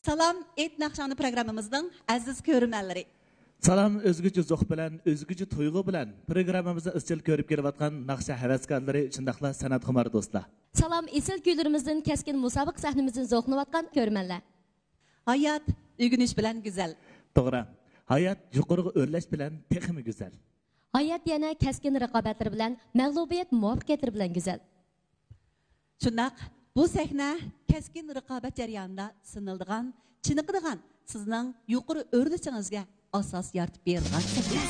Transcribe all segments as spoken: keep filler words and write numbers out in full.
سالام، ئېيت ناخشاڭنى پروگراممىمىزنىڭ ئەزىز كۆرۈرمەنلىرى. سالام، ئۆزگىچە زوق بىلەن، ئۆزگىچە تۇيغۇ بىلەن پروگراممىمىزنى ئىزچىل كۆرۈپ كېلىۋاتقان ناخشا ھەۋەسكارلىرى، شۇنداقلا سەنئەتخۇمار دوستلار. سالام، ئېسىل كۈيلىرىمىزدىن، كەسكىن مۇسابىقە سەھنىمىزدىن زوقلىنىۋاتقان كۆرۈرمەنلەر. ھايات ئۆگىنىش بىلەن گۈزەل. توغرا. ھايات يۇقىرىغا ئۆرلەش بىلەن تېخىمۇ گۈزەل. ھايات يەنە كەسكىن رىقابەتلىرى بىلەن، مەغلۇبىيەت مۇۋەپپەقىيەتلىرى بىلەن گۈزەل. شۇنداق، بۇ سەھنە كەسكىن رىقابەت جەريانىدا سىنىلىدىغان، چېنىقىدىغان، سىزنىڭ يۇقىرى ئۆرلىشىڭىزگە ئاساس يارىتىپ بېرىدىغان سەھنە.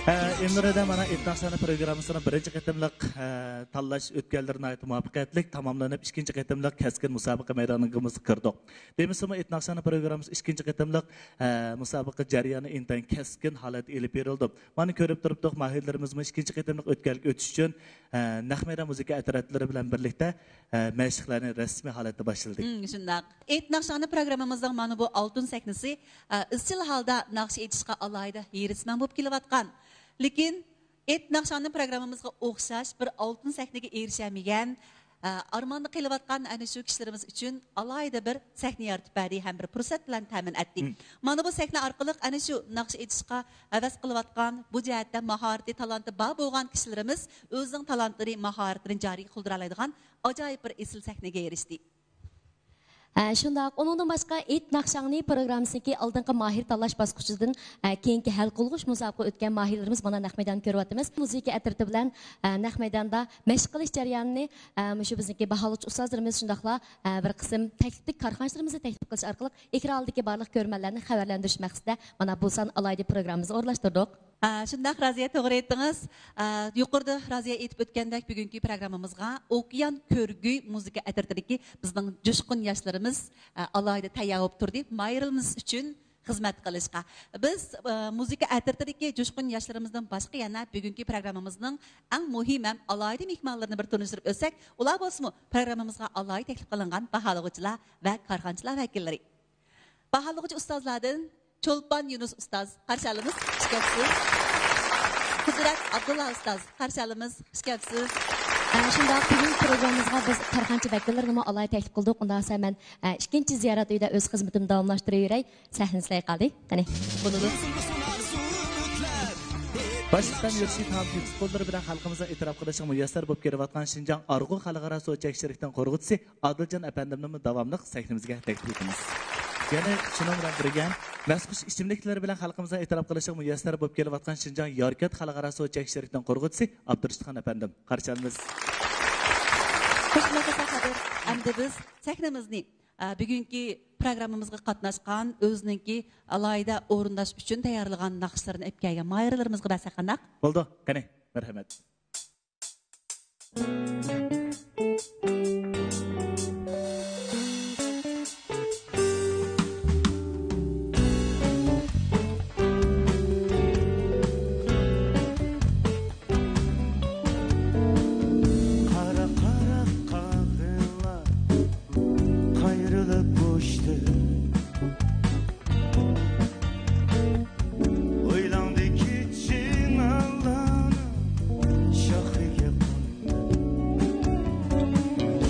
ئە، ئىلمىرىدە مانا ئېيت ناخشاڭنى پروگراممىسىنىڭ بىرىنچى قېتىملىق، ئە، تاللاش ئۆتكەللىرى ناھايىتى مۇۋەپپەقىيەتلىك تاماملىنىپ، ئىككىنچى قېتىملىق كەسكىن مۇسابىقە مەيدانىمىزغا كىردۇق. دېمىسىمۇ، ئېيت ناخشاڭنى پروگراممىسى ئىككىنچى قېتىملىق، ئە، مۇسابىقە جەريانى ئىنتايىن كەسكىن ھالەتتە ئېلىپ بېرىلدى. مانا كۆرۈپ تۇرۇپتۇق، ماھىرلىرىمىزمۇ ئىككىنچى قېتىملىق ئۆتكەلگە ئۆتۈش ئۈچۈن، ئە، نەق مەيدان مۇزىكا ئەترەتلىرى بىلەن بىرلىكتە، ئە، مەشىقلەرنى رەسمىي ھالەتتە باشلىدى. مم، شۇنداق. ئېيت ناخشاڭنى پروگراممىمىزنىڭ مانا بۇ ئالتۇن سەھنىسى، ئە، ئىزچىل ھالدا ناخشا ئېيتىشقا ئالاھىدە ھېرىسمەن بولۇپ كېلىۋاتقان. لېكىن ئېيت ناخشاڭنى پروگراممىمىزغا ئوخشاش بىر ئالتۇن سەھنىگە ئېرىشەلمىگەن، ئە، ئارماندا قېلىۋاتقان ئەنە شۇ كىشىلىرىمىز ئۈچۈن ئالاھىدە بىر سەھنە يارىتىپ بەردى ھەم بىر پۇرسەت بىلەن تەمىن ئەتتى. مم. مانا بۇ سەھنە ئارقىلىق ئەنە شۇ ناخشا ئېيتىشقا ھەۋەس قىلىۋاتقان، بۇ جەھەتتە ماھارىتى، تالانتى بار بولغان كىشىلىرىمىز ئۆزىنىڭ تالانتلىرى، ماھارەتلىرىنى جارى قىلدۇرالايدىغان ئاجايىپ بىر ئېسىل سەھنىگە ئېرىشتى. ھە، شۇنداق. ئۇنىڭدىن باشقا، ئېيت ناخشاڭنى پروگراممىسىنىڭكى ئالدىنقى ماھىر تاللاش باسقۇچىدىن، ھە، كېيىنكى ھەل قىلغۇچ مۇسابىقە ئۆتكەن ماھىرلىرىمىز مانا نەق مەيداندا كۆرۈۋاتىمىز. مۇزىكا ئەترىتى بىلەن، ھە، نەق مەيداندا مەشىق قىلىش جەريانىنى، ھە، مۇشۇ بىزنىڭكى باھالىغۇچى ئۇستازلىرىمىز، شۇنداقلا، ھە، بىر قىسىم تەكلىپلىك كارخانىچىلىرىمىزنى تەكلىپ قىلىش ئارقىلىق ئېكران ئالدىدىكى بارلىق كۆرۈرمەنلەرنى خەۋەرلەندۈرۈش مەقسىتىدە مانا بۇ سان ئالاھىدە پروگراممىمىزغا ئورۇنلاشتۇردۇق. ئا، شۇنداق، رازىيە، توغرا ئېيتتىڭىز. ئا، يۇقىرىدا رازىيە ئېيتىپ ئۆتكەندەك، بۈگۈنكى پروگراممىمىزغا ئوكيان كۆرگۈ مۇزىكا ئەترىتىدىكى بىزنىڭ جۇشقۇن ياشلىرىمىز، ئا، ئالاھىدە تەييار بولۇپ تۇردى، ماھىرىمىز ئۈچۈن خىزمەت قىلىشقا. بىز، ئا، مۇزىكا ئەترىتىدىكى جۇشقۇن ياشلىرىمىزدىن باشقا يەنە بۈگۈنكى پروگراممىمىزنىڭ ئەڭ مۇھىم ھەم ئالاھىدە مېھمانلىرىنى بىر تونۇشتۇرۇپ ئۆتسەك، ئۇلار بولسىمۇ پروگراممىمىزغا ئالاھىدە تەكلىپ قىلىنغان باھالىغۇچىلار ۋە كارخانىچىلار ۋەكىللىرى. باھالىغۇچى ئۇستازلاردىن چولپان يۇنۇس ئۇستاز، قارشى ئالىمىز، خۇش كەپسىز. قۇدرەت ئابدۇللا ئۇستاز، قارشى ئالىمىز، خۇش كەپسىز. ئە، شۇنداق، بۈگۈن پروگراممىمىزغا بىز كارخانىچى ۋەكىللىرىنىمۇ ئالاھىدە تەكلىپ قىلدۇق. ئۇنداق بولسا مەن، ئە، ئىككىنچى زىيارەت ئۆيىدە ئۆز خىزمىتىمنى داۋاملاشتۇرۇۋېرەي. سەھنە سىلەرگە قالدى. قېنى، بولىدۇ. باشلىقلار يۈرۈشى تام تېز قوللىرى بىلەن خەلقىمىزنىڭ ئېتىراپ قىلىشىغا مۇيەسسەر بولۇپ كېلىۋاتقان شىنجاڭ ئارغۇ خەلقئارا سۇ چەك شىركىتىنىڭ قۇرغۇچىسى ئادىلجان ئەپەندىمنىمۇ داۋاملىق سەھنىمىزگە تەكلىپ ئېتىمىز. يەنە شۇنىڭ بىلەن بىرگە، مەستخۇش ئىچىملىكلىرى بىلەن خەلقىمىزنىڭ ئېتىراپ قىلىشىغا مۇيەسسەر بولۇپ كېلىۋاتقان شىنجاڭ ياركەنت خەلقئارا سۇ چەك شىركىتىنىڭ قۇرغۇچىسى ئابدۇرىشىتخان ئەپەندىم، قارشى ئالىمىز. خوش ماڭغۇسى قادىر. ئەمدى بىز سەھنىمىزنى، ئە، بۈگۈنكى پروگراممىمىزغا قاتناشقان، ئۆزىنىڭكى ئالاھىدە ئورۇنداش ئۈچۈن تەييارلىغان ناخشىلىرىنى ئېلىپ كەلگەن ماھىرلىرىمىزگە بەرسەك قانداق؟ بولىدۇ، قېنى، مەرھەمەت. قارا قارا قاغىلار قايرىلىپ ئۇچتى. ئويلاڭدىكى چىنارلارنىڭ شاخىگە قوندى.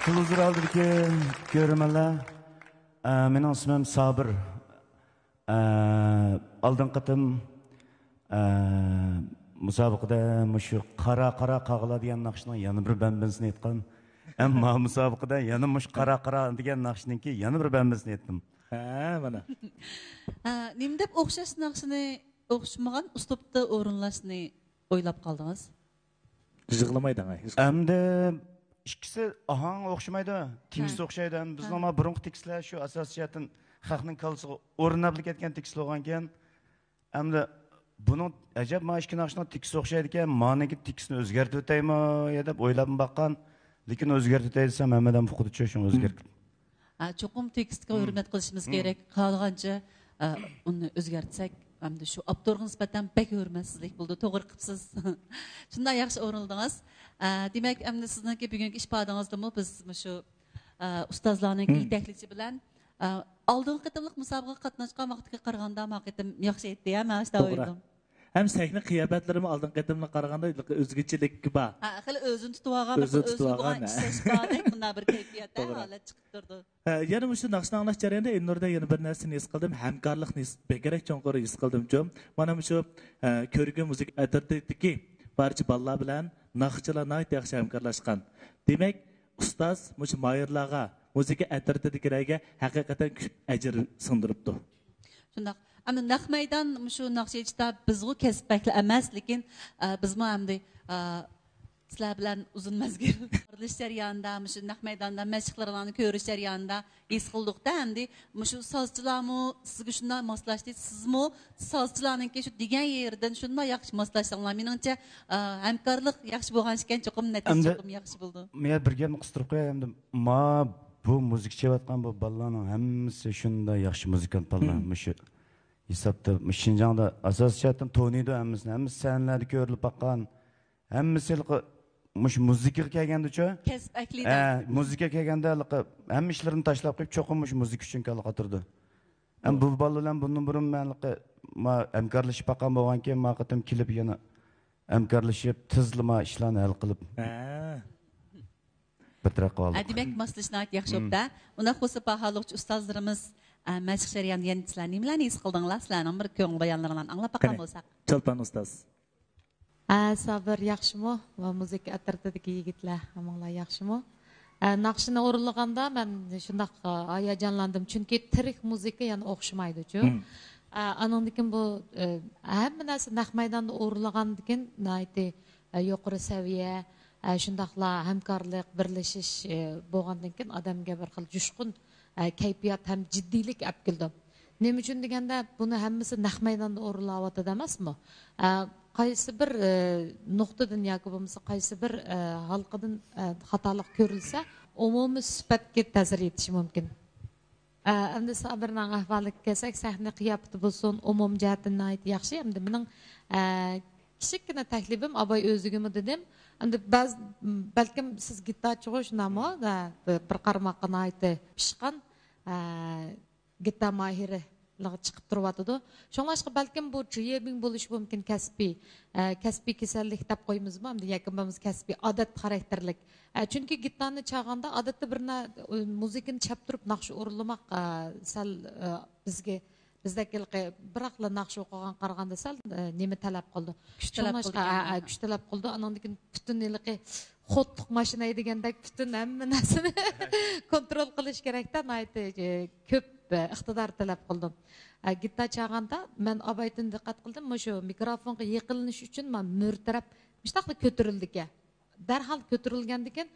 تېلېۋىزور ئالدىدىكى كۆرۈرمەنلەر، ئە، مېنىڭ ئىسمىم سابىر. ئە، ئالدىنقى قېتىم، ئە، مۇسابىقىدە مۇشۇ قارا قارا قاغىلا دېگەن ناخشىنىڭ يەنە بىر بەندىسىنى ئېيتقان. ئەمما مۇسابىقىدە يەنە مۇشۇ قارا قارا دېگەن ناخشىنىڭكى يەنە بىر بەندىسىنى ئېيتتىم. ھە، مانا. ھە، نېمە دەپ ئوخشاش ناخشىنى ئوخشىمىغان ئۇسلۇبتا ئورۇنلاشنى ئويلاپ قالدىڭىز؟ يىغلىمايدۇ، ھە، ھېچ قاچان. ئەمدى ئىككىسى ئاھاڭ ئوخشىمايدۇ، تېكىست ھە. ئوخشايدۇ. ئەمدى بىزنىڭ ھە. ما بۇرۇنقى تېكىستلەر شۇ ئاساسىي جەھەتتىن خەقنىڭ كاللىسىغا ئورناپلا كەتكەن تېكىستلار بولغانكەن. ئەمدى بۇنىڭ ئەجەب ما ئىككى ناخشىنىڭ تېكىستى ئوخشايدىكەن، مانىڭكى تېكىستىنى ئۆزگەرتىۋېتەيمۇ يا دەپ ئويلاپمۇ باققان. لېكىن ئۆزگەرتىۋېتەي دېسەم، ھەممىدىن ئۇقىدىچۇ، شۇڭا ئۆزگەرتىپ. ھە، چوقۇم تېكىستقا ھۆرمەت قىلىشىمىز كېرەك. خالىغانچە، ئە، ئۇنى ئۆزگەرتسەك، ئەمدى شۇ ئاپتورغا نىسبەتەن بەك ھۆرمەتسىزلىك بولىدۇ. توغرا قىپسىز. شۇنداق ياخشى ئورۇن ئالدىڭىز. ئە، دېمەك، ئەمدى سىزنىڭكى بۈگۈنكى ئىپادىڭىزدىمۇ بىز مۇشۇ، ئە، ئۇستازلارنىڭكى يېتەكلىكى بىلەن، ئە، ئالدىنقى قېتىملىق مۇسابىقىگە قاتناشقان ۋاقتىغا قارىغاندا، ما قېتىم ياخشى ئېيتتى، ھە، مەن شۇنداق توغرا. ئويلىدىم. ھەم سەھنە قىياپەتلىرىمۇ ئالدىنقى قېتىمغا قارىغاندا ئۆزگىچىلىك بار. ھە، خېلى ئۆزىنى تۇتۇۋالغان، بىر ئۆزىنى خىل ئۆزىگە تۇتۇۋالغان، بولغان ھە. ئىشەنچ باردەك، مۇنداق بىر كەيپىياتتا توغرا. ھالەت چىقىپ تۇرىدۇ. ھە، يەنە مۇشۇ ناخشىنى ئاڭلاش جەريانىدا ئېلنۇردا يەنە بىر نەرسىنى ھېس قىلدىم، ھەمكارلىقنى ھېس، بەكرەك چوڭقۇر ھېس قىلدىمچۇ. مانا مۇشۇ، ھە، كۆرگۈم مۇزىكا ئەترىتىدىكى بارچە بالىلار بىلەن ناخشىچىلار ناھايىتى ياخشى ھەمكارلاشقان. دېمەك، ئۇستاز مۇشۇ ماھىرلارغا، مۇزىكا ئەترىتىدىكىلەرگە ھەقىقەتەن كۈچ ئەجىر سىڭدۈرۈپتۇ. شۇنداق. ئەمدى نەق مەيدان مۇشۇ ناخشا ئېيتىشتا بىزغۇ كەسىپ ئەھلى ئەمەس، لېكىن، ئە، بىزمۇ ئەمدى، ئە، سىلەر بىلەن ئۇزۇن مەزگىل ئارىلىشىش جەريانىدا، مۇشۇ نەق مەيداندا مەشىقلىرىڭلارنى كۆرۈش جەريانىدا ھېس قىلدۇقتا، ئەمدى مۇشۇ سازچىلارمۇ سىزگە شۇنداق ماسلاشتى، سىزمۇ سازچىلارنىڭكى شۇ دېگەن يېرىدىن شۇنداق ياخشى ماسلاشتىڭلار. مېنىڭچە، ئە، ھەمكارلىق ياخشى بولغان ئىكەن، چوقۇم نەتىجە ئەمدى چوقۇم ياخشى بولىدۇ. مەن بىر گەپنى قىستۇرۇپ قوياي، ئەمدى ما بۇ مۇزىكا چېلىۋاتقان بۇ بالىلارنىڭ ھەممىسى شۇنداق ياخشى مۇزىكانت بالىلار. مم. مۇشۇ ھېسابتا، مۇشۇ شىنجاڭدا ئاساسىي جەھەتتىن تونۇيدۇ ھەممىسىنى. ھەممىسى سەھنىلەردە كۆرۈلۈپ باققان. ھەممىسى ھېلىقى مۇشۇ مۇزىكىغا كەلگەندىچۇ؟ كەسىپ ئەھلىدە. ھە، مۇزىكا كەلگەندە ھېلىقى ھەممە ئىشلىرىنى تاشلاپ قويۇپ، چوقۇم مۇشۇ مۇزىكا ئۈچۈن كاللىغا تۇرىدۇ. ھەم بۇ بالىلار بىلەن بۇندىن بۇرۇن مەن ھېلىقى ما ھەمكارلىشىپ باققان بولغانكىن، ما قېتىم كېلىپ يەنە ھەمكارلىشىپ، تېزلا ما ئىشلارنى ھەل قىلىپ. ھە. بىر تەرەپ قىلىۋالدۇق. ھە، دېمەك، ماسلىشىش ناھايىتى ياخشى بوپتۇ. ئۇنداق بولسا، باھالىغۇچى ئۇستازلىرىمىز، ئە، مەشىق جەريانىدا يەنە سىلەر نېمىلەرنى ھېس قىلدىڭلار؟ سىلەرنىڭ بىر كۆڭۈل بايانلىرىڭلارنى ئاڭلاپ باققان قېنى، بولساق. چولپان ئۇستاز. ھە، سابىر ياخشىمۇ؟ ۋە مۇزىكا ئەترىتىدىكى يىگىتلەر، ھەممىڭلار ياخشىمۇ؟ ھە، ناخشىنى ئورۇنلىغاندا مەن شۇنداق، ئە، ھاياجانلاندىم، چۈنكى تىرىك مۇزىكا يەنە ئوخشىمايدۇچۇ. ئە، ئانىڭدىن كېيىن بۇ، ئە، ھەممە نەرسە نەق مەيداندا ئورۇنلىغاندىن كېيىن ناھايىتى، ئە، يۇقىرى سەۋىيە، ئە، شۇنداقلا ھەمكارلىق، بىرلىشىش، ئە، بولغاندىن كېيىن ئادەمگە بىر خىل جۇشقۇن، ئە، كەيپىيات ھەم جىددىيلىك ئەپ كېلىدۇ. نېمە ئۈچۈن دېگەندە، بۇنى ھەممىسى نەق مەيداندا ئورۇنلاۋاتىدۇ ئەمەسمۇ؟ ئە، قايسى بىر، ئە، نۇقتىدىن ياكى بولمىسا قايسى بىر، ئە، ھالقىدىن، ئە، خاتالىق كۆرۈلسە، ئومۇمىي سۈپەتكە تەسىر يېتىشى مۇمكىن. ئە، ئەمدى سابىرنىڭ ئەھۋالىغا كەلسەك، سەھنە قىياپىتى بولسۇن، ئومۇمىي جەھەتتىن ناھايىتى ياخشى. ئەمدى مېنىڭ، ئە، كىچىككىنە تەكلىپىم، ئاباي ئۆزىگىمۇ دېدىم. ئەمدى بەز-، بەلكىم سىز گىتارچىغۇ شۇنداقمۇ؟ ھە، بىر، بىر قارىماققا ناھايىتى پىشقان، ئە، گىتار ماھىرلىقى چىقىپ تۇرۇۋاتىدۇ. شۇڭلاشقا بەلكىم بۇ جيېبىڭ بولۇشى مۇمكىن، كەسپىي، ئە، كەسپىي كېسەللىك دەپ قويىمىزمۇ ئەمدى، ياكى بولمىسا كەسپىي ئادەت خاراكتېرلىك. ئە، چۈنكى گىتارنى چالغاندا ئادەتتە بىر نە-، مۇزىكىنى چاپ تۇرۇپ ناخشا ئورۇنلىماق، ئە، سەل، ئە، بىزگە، بىزدەك ھېلىقى بىراقلا ناخشا ئوقۇغان قارىغاندا سەل، ئە، نېمە تەلەپ قىلىدۇ. كۈچ تەلەپ شۇڭلاشقا، قىلىدىكەن. ئە، ئە، كۈچ تەلەپ قىلىدۇ. ئانىڭدىن كېيىن پۈتۈن ھېلىقى خوتلۇق ماشىنا ھەيدىگەندەك پۈتۈن ھەممە نەرسىنى كونترول قىلىش كېرەكتە، ناھايىتى، ئە، كۆپ، ئە، ئىقتىدار تەلەپ قىلىدۇ. ئە، گىتار چالغاندا مەن ئابايتىن دىققەت قىلدىم، مۇشۇ مىكروفونغا يېقىنلىنىش ئۈچۈن ما مۈرە تەرەپ مۇشۇنداقلا كۆتۈرۈلىدىكەن. دەرھال كۆتۈرۈلگەندىكىن،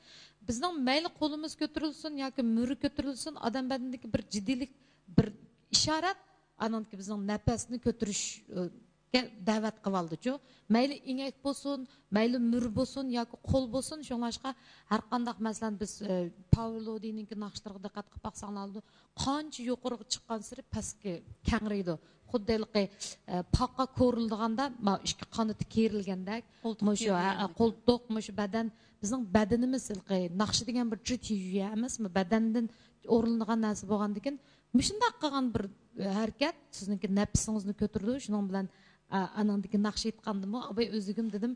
بىزنىڭ مەيلى قولىمىز كۆتۈرۈلسۇن ياكى مۈرە كۆتۈرۈلسۇن، ئادەم بەدىنىدىكى بىر جىددىيلىك، بىر ئىشارەت، ئانىڭدىكى بىزنىڭ نەپەسنى كۆتۈرۈشكە دەۋەت قىلىۋالىدۇچۇ. مەيلى ئېڭەك بولسۇن، مەيلى مۈرە بولسۇن ياكى قول بولسۇن، شۇڭلاشقا ھەر قانداق، مەسىلەن، بىز، ئە، پاۋلودىنىڭكى ناخشىلىرىغا دىققەت قىلىپ باقساڭلار بولىدۇ، قانچە يۇقىرىغا چىققانسېرى پەسكە كەڭرىيدۇ. خۇددى ھېلىقى، ئە، پاقا كورۇلىدىغاندا، ما، ئىككى قانىتى كېرىلگەندەك. قولتۇق مۇشۇ، ھە، كېرىلگەندەك. قولتۇق، مۇشۇ بەدەن، بىزنىڭ بەدىنىمىز ھېلىقى ناخشا دېگەن بىر جۈت يۈيە ئەمەسمۇ؟ بەدەندىن ئورۇنلىغان نەرسە بولغاندىكىن، مۇشۇنداق قىلغان بىر، ئە، ھەرىكەت سىزنىڭكى نەپسىڭىزنى كۆتۈرىدۇ. شۇنىڭ بىلەن، ئە، ئانىڭدىكى ناخشا ئېيتقاندىمۇ، ئاباي ئۆزىگىم دېدىم،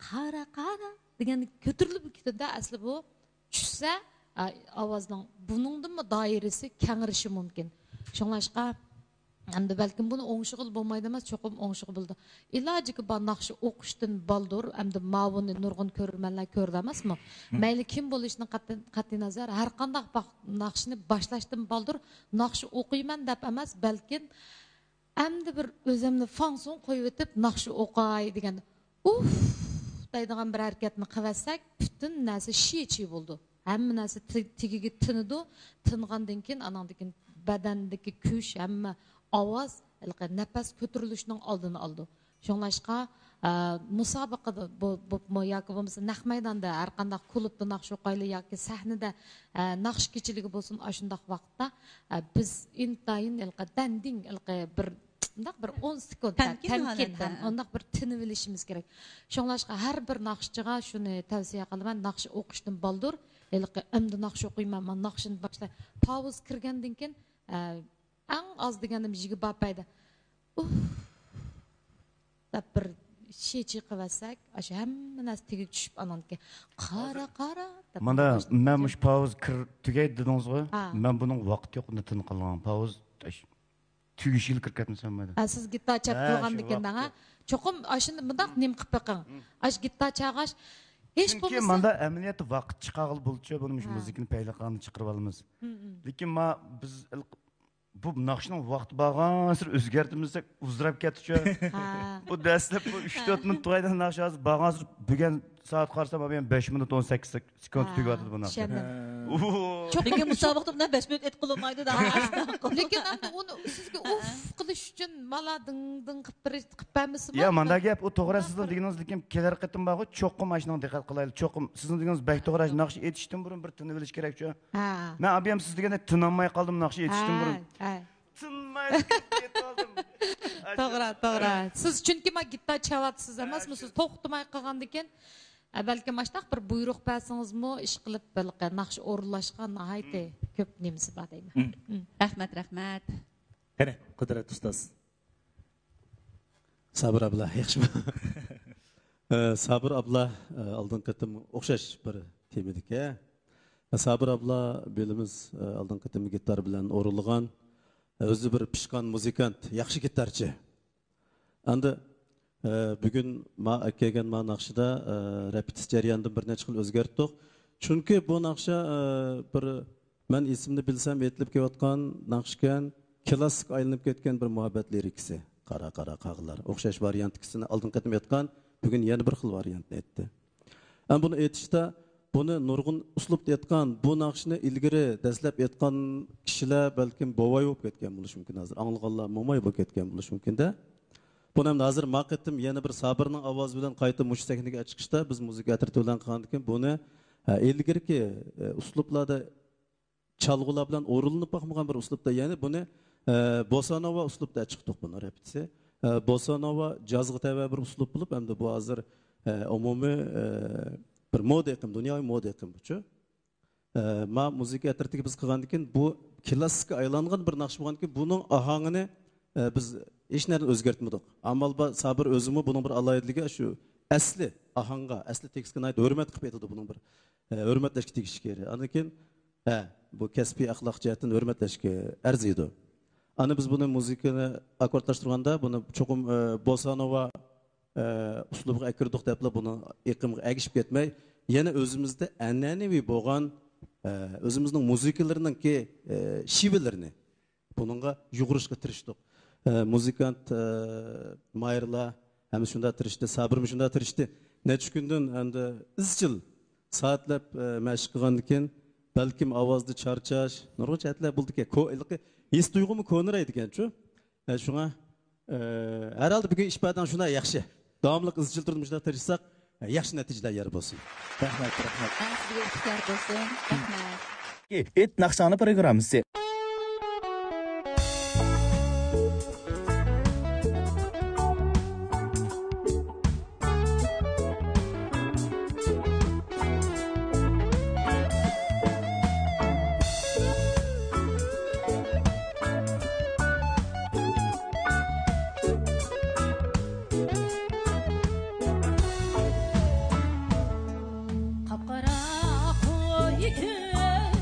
«قارا، قارا» دېگەندە كۆتۈرۈلۈپ كېتىدۇ ئەسلى بۇ. چۈشسە، ئا-، ئاۋازنىڭ بۇنىڭدىنمۇ دائىرىسى كەڭرىشى مۇمكىن. شۇڭلاشقا، ئەمدى بەلكىم بۇنى ئوڭشىغىلى بولمايدۇ ئەمەس، چوقۇم ئوڭشىغىلى بولىدۇ. ئىلاجىكى بار ناخشا ئوقۇشتىن بالدۇر، ئەمدى ماۋۇنى نۇرغۇن كۆرۈرمەنلەر كۆردى ئەمەسمۇ؟ مەيلى كىم بولۇشىدىن قەتئىي، قەتئىي نەزەر، ھەر قانداق باق-، ناخشىنى باشلاشتىن بالدۇر ناخشا ئوقۇيمەن دەپ ئەمەس، بەلكىم ئەمدى بىر ئۆزۈمنى فاڭسۇڭ قويۇۋېتىپ ناخشا ئوقاي دېگەندە، ئۇف دەيدىغان بىر ھەرىكەتنى قىلىۋەتسەك، پۈتۈن نەرسە شى چى بولىدۇ. ھەممە نەرسە تى-، تېگىگە تىنىدۇ. تىنغاندىن كېيىن، ئاناندىن كېيىن بەدەندىكى كۈچ، ھەممە ئاۋاز، ھېلىقى نەپەس كۆتۈرۈلۈشنىڭ ئالدىنى ئالىدۇ. شۇڭلاشقا، ئە، مۇسابىقىدە بو-، بوپمۇ ياكى بولمىسا نەق مەيداندا ھەر قانداق كۇلۇبتا ناخشا ئوقايلى ياكى سەھنىدە، ئە، ناخشا كېچىلىكى بولسۇن، ئاشۇنداق ۋاقىتتا، ئە، بىز ئىنتايىن ھېلىقى دەندىن، ھېلىقى بىر مۇنداق بىر ئون سېكۇنت تەمكىن تەمكىن ھالەتتە. ھەم ئۇنداق بىر تىنىۋېلىشىمىز كېرەك. شۇڭلاشقا ھەر بىر ناخشىچىغا شۇنى تەۋسىيە قىلىمەن، ناخشا ئوقۇشتىن بالدۇر، ھېلىقى ئەمدى ناخشا ئوقۇيمەن، مانا ناخشىنى باشلاي. پاۋز كىرگەندىن كېيىن، ئە، ئەڭ ئاز دېگەندىمۇ يىگىرمە بەش دەپ بىر شى چى قىلىۋەتسەك، ئاشۇ ھەممە نەرسە تېگىگە چۈشۈپ، ئانىڭدىن كېيىن قارا، قارا دەپ مانا، باشلايدۇ. مەن مۇشۇ پاۋز كىر-، تۈگەي دېدىڭىزغۇ، ھا. مەن بۇنىڭ ۋاقتى يوق، بۇنى تىنىقالغان پاۋز تۈگىشىگىلا كىرىپ كەتمىسەم بولمايدۇ. ھە، سىز گىتار چاپ ھە، تۇرغاندىن شۇ كېيىن، ھە، ۋاقىتتا. چوقۇم ئاشۇنى مۇنداق نېمە قىلىپ بېقىڭ. مم. ئاش گىتار چالغاچ، ھېچ چۈنكى بولمىسا ماندا ئەمەلىيەتتە ۋاقىت چىقارغىلى بولىدۇ، بۇنى مۇشۇ ھە. مۇزىكىنى پەيلىقاندا چىقىرىۋالىمىز. مم، مم. لېكىن ما بىز ئىل-، بۇ ناخشىنىڭ ۋاقتى بارغانسېرى ئۆزگەرتمىسەك ئۇزىراپ كەتتىچۇ. ھە. بۇ دەسلەپ بۇ ئۈچ تۆت مىنۇت تۇرايدىغان ناخشا ھازىر بارغانسېرى بۈگۈن سائەت قارىسام، بۇ يەنە بەش مىنۇت ئون سەككىز سېكۇنت ھە، تۈگىۋاتىدۇ بۇ ناخشا. چۈشەندىم. ھە. ئۇ. لېكىن مۇسابىقىدە بۇنداق بەش مىنۇت ئېيتقىلى بولمايدۇ-دە. ھە. لېكىن ئەمدى ئۇنى سىزگە ئۇف قىلىش ئۈچۈن مالا دىڭ دىڭ قىلىپ بېرىش، قىلىپ بەرمىسىمۇ؟ يا، مانداق گەپ، ئۇ توغرا مۇنداق سىزنىڭ بىر دېگىنىڭىز، لېكىن كېلەر قېتىم بارغۇ، چوقۇم ئاشۇنىڭ دىققەت قىلايلى، چوقۇم. سىزنىڭ دېگىنىڭىز بەك توغرا، ناخشا ئېيتىشتىن بۇرۇن بىر تىنىۋېلىش كېرەكچۇ. ھە. مەن ئابىيام سىز دېگەندەك تىنالماي قالدىم ناخشا ئېيتىشتىن بۇرۇن. ھە، ھە. تىنماي ئېيتىۋالدىم. توغرا، توغرا. سىز چۈنكى ما گىتار چاۋاتىسىز ئەمەسمۇ، ھە، سىز توختىماي قالغاندىكىن، ئە، بەلكىم ئاشۇنداق بىر بۇيرۇق بەرسىڭىزمۇ، ئىشقىلىپ بىر ناخشا ئورۇنلاشقا ناھايىتى مم. كۆپ نېمىسى بار دەيمەن. مم. مم. رەھمەت، رەھمەت. قېنى، قۇدرەت ئۇستاز. سابىر ئابلا، ياخشىمۇ؟ ئە، سابىر ئابلا، ئە، ئالدىنقى قېتىم ئوخشاش بىر تېمىدىكەن. ئە، سابىر ئابلا بىلىمىز، ئە، ئالدىنقى قېتىم گىتار بىلەن ئورۇنلىغان. ئە، ئۆزى بىر پىشقان مۇزىكانت، ياخشى گىتارچى. ئەمدى، ئە، بۈگۈن ما ئەكەلگەن ما ناخشىدا، ئە، رېپېتىتسىيە جەريانىدىن بىر نەچچە خىل ئۆزگەرتتۇق. چۈنكى بۇ ناخشا، ئە، بىر مەن ئېسىمنى بىلسەم ئېيتىلىپ كېلىۋاتقان ناخشىكەن، كىلاسسىكقا ئايلىنىپ كەتكەن بىر مۇھەببەت لىرىكىسى. قارا، قارا قاغىلار. ئوخشاش ۋارىيانتتىكىسىنى ئالدىنقى قېتىم ئېيتقان، بۈگۈن يەنە بىر خىل ۋارىيانتنى ئېيتتى. ئەمما بۇنى ئېيتىشتا، بۇنى نۇرغۇن ئۇسلۇبتا ئېيتقان، بۇ ناخشىنى ئىلگىرى دەسلەپ ئېيتقان كىشىلەر بەلكىم بوۋاي بولۇپ كەتكەن بولۇشى مۇمكىن، ھازىر ئاڭلىغانلار موماي بولۇپ كەتكەن بولۇشى مۇمكىن-دە. بۇنى ئەمدى ھازىر ما قېتىم يەنە بىر سابىرنىڭ ئاۋازى بىلەن قايتا مۇشۇ سەھنىگە چىقىشتا بىز مۇزىكا ئەترىتى بىلەن قىلغاندىكىن بۇنى، ھە، ئىلگىرىكى، ئە، ئۇسلۇبلاردا چالغۇلار بىلەن ئورۇنلىنىپ باقمىغان بىر ئۇسلۇبتا، يەنى بۇنى، ئە، بوسانوۋا ئۇسلۇبتا چىقتۇق بۇنى رېپېتىسى. ئە، بوسانوۋا جازغا تەۋە بىر ئۇسلۇب بولۇپ، ئەمدى بۇ ھازىر، ئە، ئومۇمىي، ئە، بىر مودا ئېقىم، دۇنياۋى مودا ئېقىم بۇچۇ. ئە، ما مۇزىكا ئەترىتىگە بىز قىلغاندىن كېيىن، بۇ كىلاسسىكقا ئايلانغان بىر ناخشا بولغاندىن كېيىن، بۇنىڭ ئاھاڭىنى، ئە، بىز ھېچ نەرسىنى ئۆزگەرتمىدۇق. ئامال بار، سابىر ئۆزىمۇ بۇنىڭ بىر ئالاھىدىلىكى شۇ ئەسلى ئاھاڭغا، ئەسلى تېكىستكە ناھايىتى ھۆرمەت قىلىپ ئېيتىدۇ. بۇنىڭ بىر، ئە، ھۆرمەتلەشكە تېگىشلىك يېرى. ئاندىن كېيىن، ھە، بۇ كەسپىي ئەخلاق جەھەتتىن ھۆرمەتلەشكە ئەرزىيدۇ. ئانا بىز بۇنى مۇزىكىنى ئاككوردلاشتۇرغاندا، بۇنى چوقۇم، ئە، بوسانوۋا ئە، ئۇسلۇبىغا ئەكىردۇق دەپلا بۇنىڭ ئېقىمىغا ئەگىشىپ كەتمەي، يەنە ئۆزىمىزدە ئەنئەنىۋى بولغان، ئە، ئۆزىمىزنىڭ مۇزىكىلىرىنىڭكى، ئە، شېۋىلىرىنى بۇنىڭغا يۇغۇرۇشقا تىرىشتۇق. ئە، مۇزىكانت، ئە، ماھىرلار ھەم شۇنداق تىرىشتى، سابىرمۇ شۇنداق تىرىشتى. نەچچە كۈندىن ئەمدى ئىزچىل سائەتلەپ، ئە، مەشىق قىلغاندىن كېيىن، بەلكىم ئاۋازدا چارچاش، نۇرغۇن جەھەتلەر بولىدىكەن. كو-، ھېلىقى ھېس تۇيغۇمۇ كونىرايدىكەنچۇ. ئە، شۇڭا، ئە، ھەر ھالدا بۈگۈن ئىپادەڭ شۇنداق ياخشى. داۋاملىق ئىزچىل تۇرۇپ مۇشۇنداق تىرىشساق، ئە، ياخشى نەتىجىلەر يار بولسۇن. رەھمەت، رەھمەت. ھە، سىزگە ئىپتىخار بولسۇن. رەھمەت. ئېيت ناخشاڭنى پروگراممىسى. قاپقارا قوي كۆز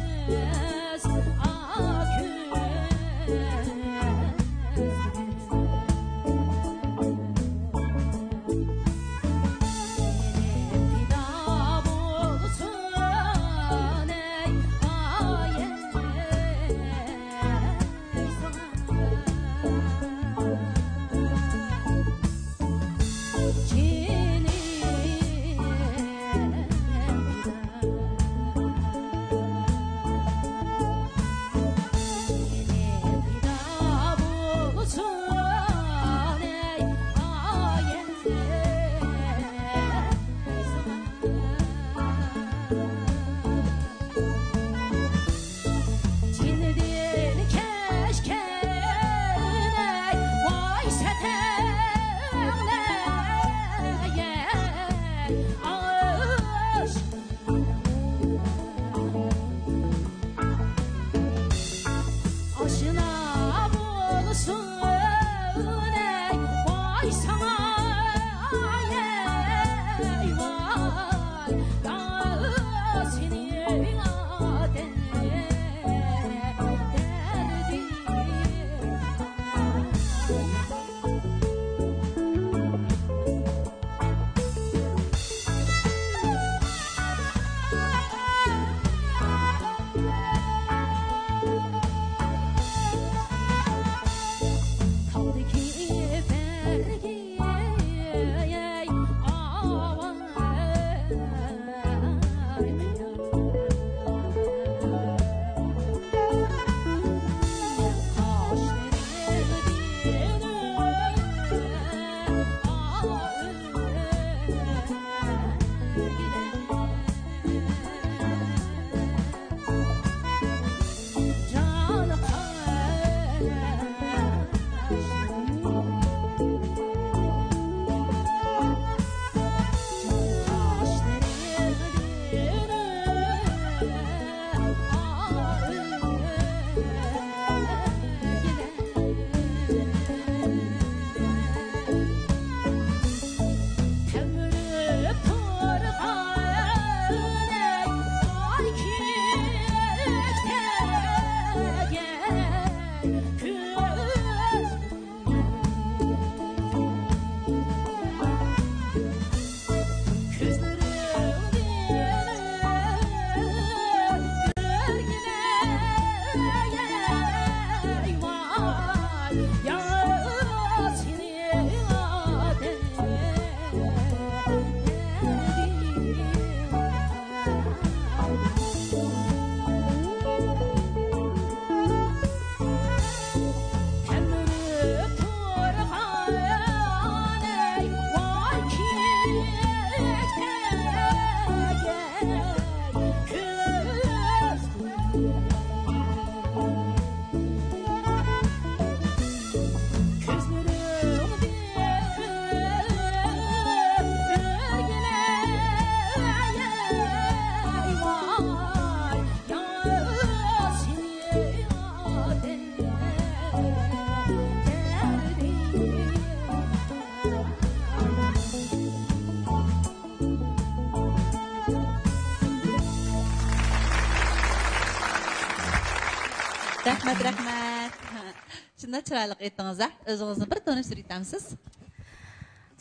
رەھمەت، رەھمەت. شۇنداق چىرايلىق ئېيتتىڭىز ھە. ئۆزىڭىزنى بىر تونۇشتۇرۇپ ئۆتەمسىز؟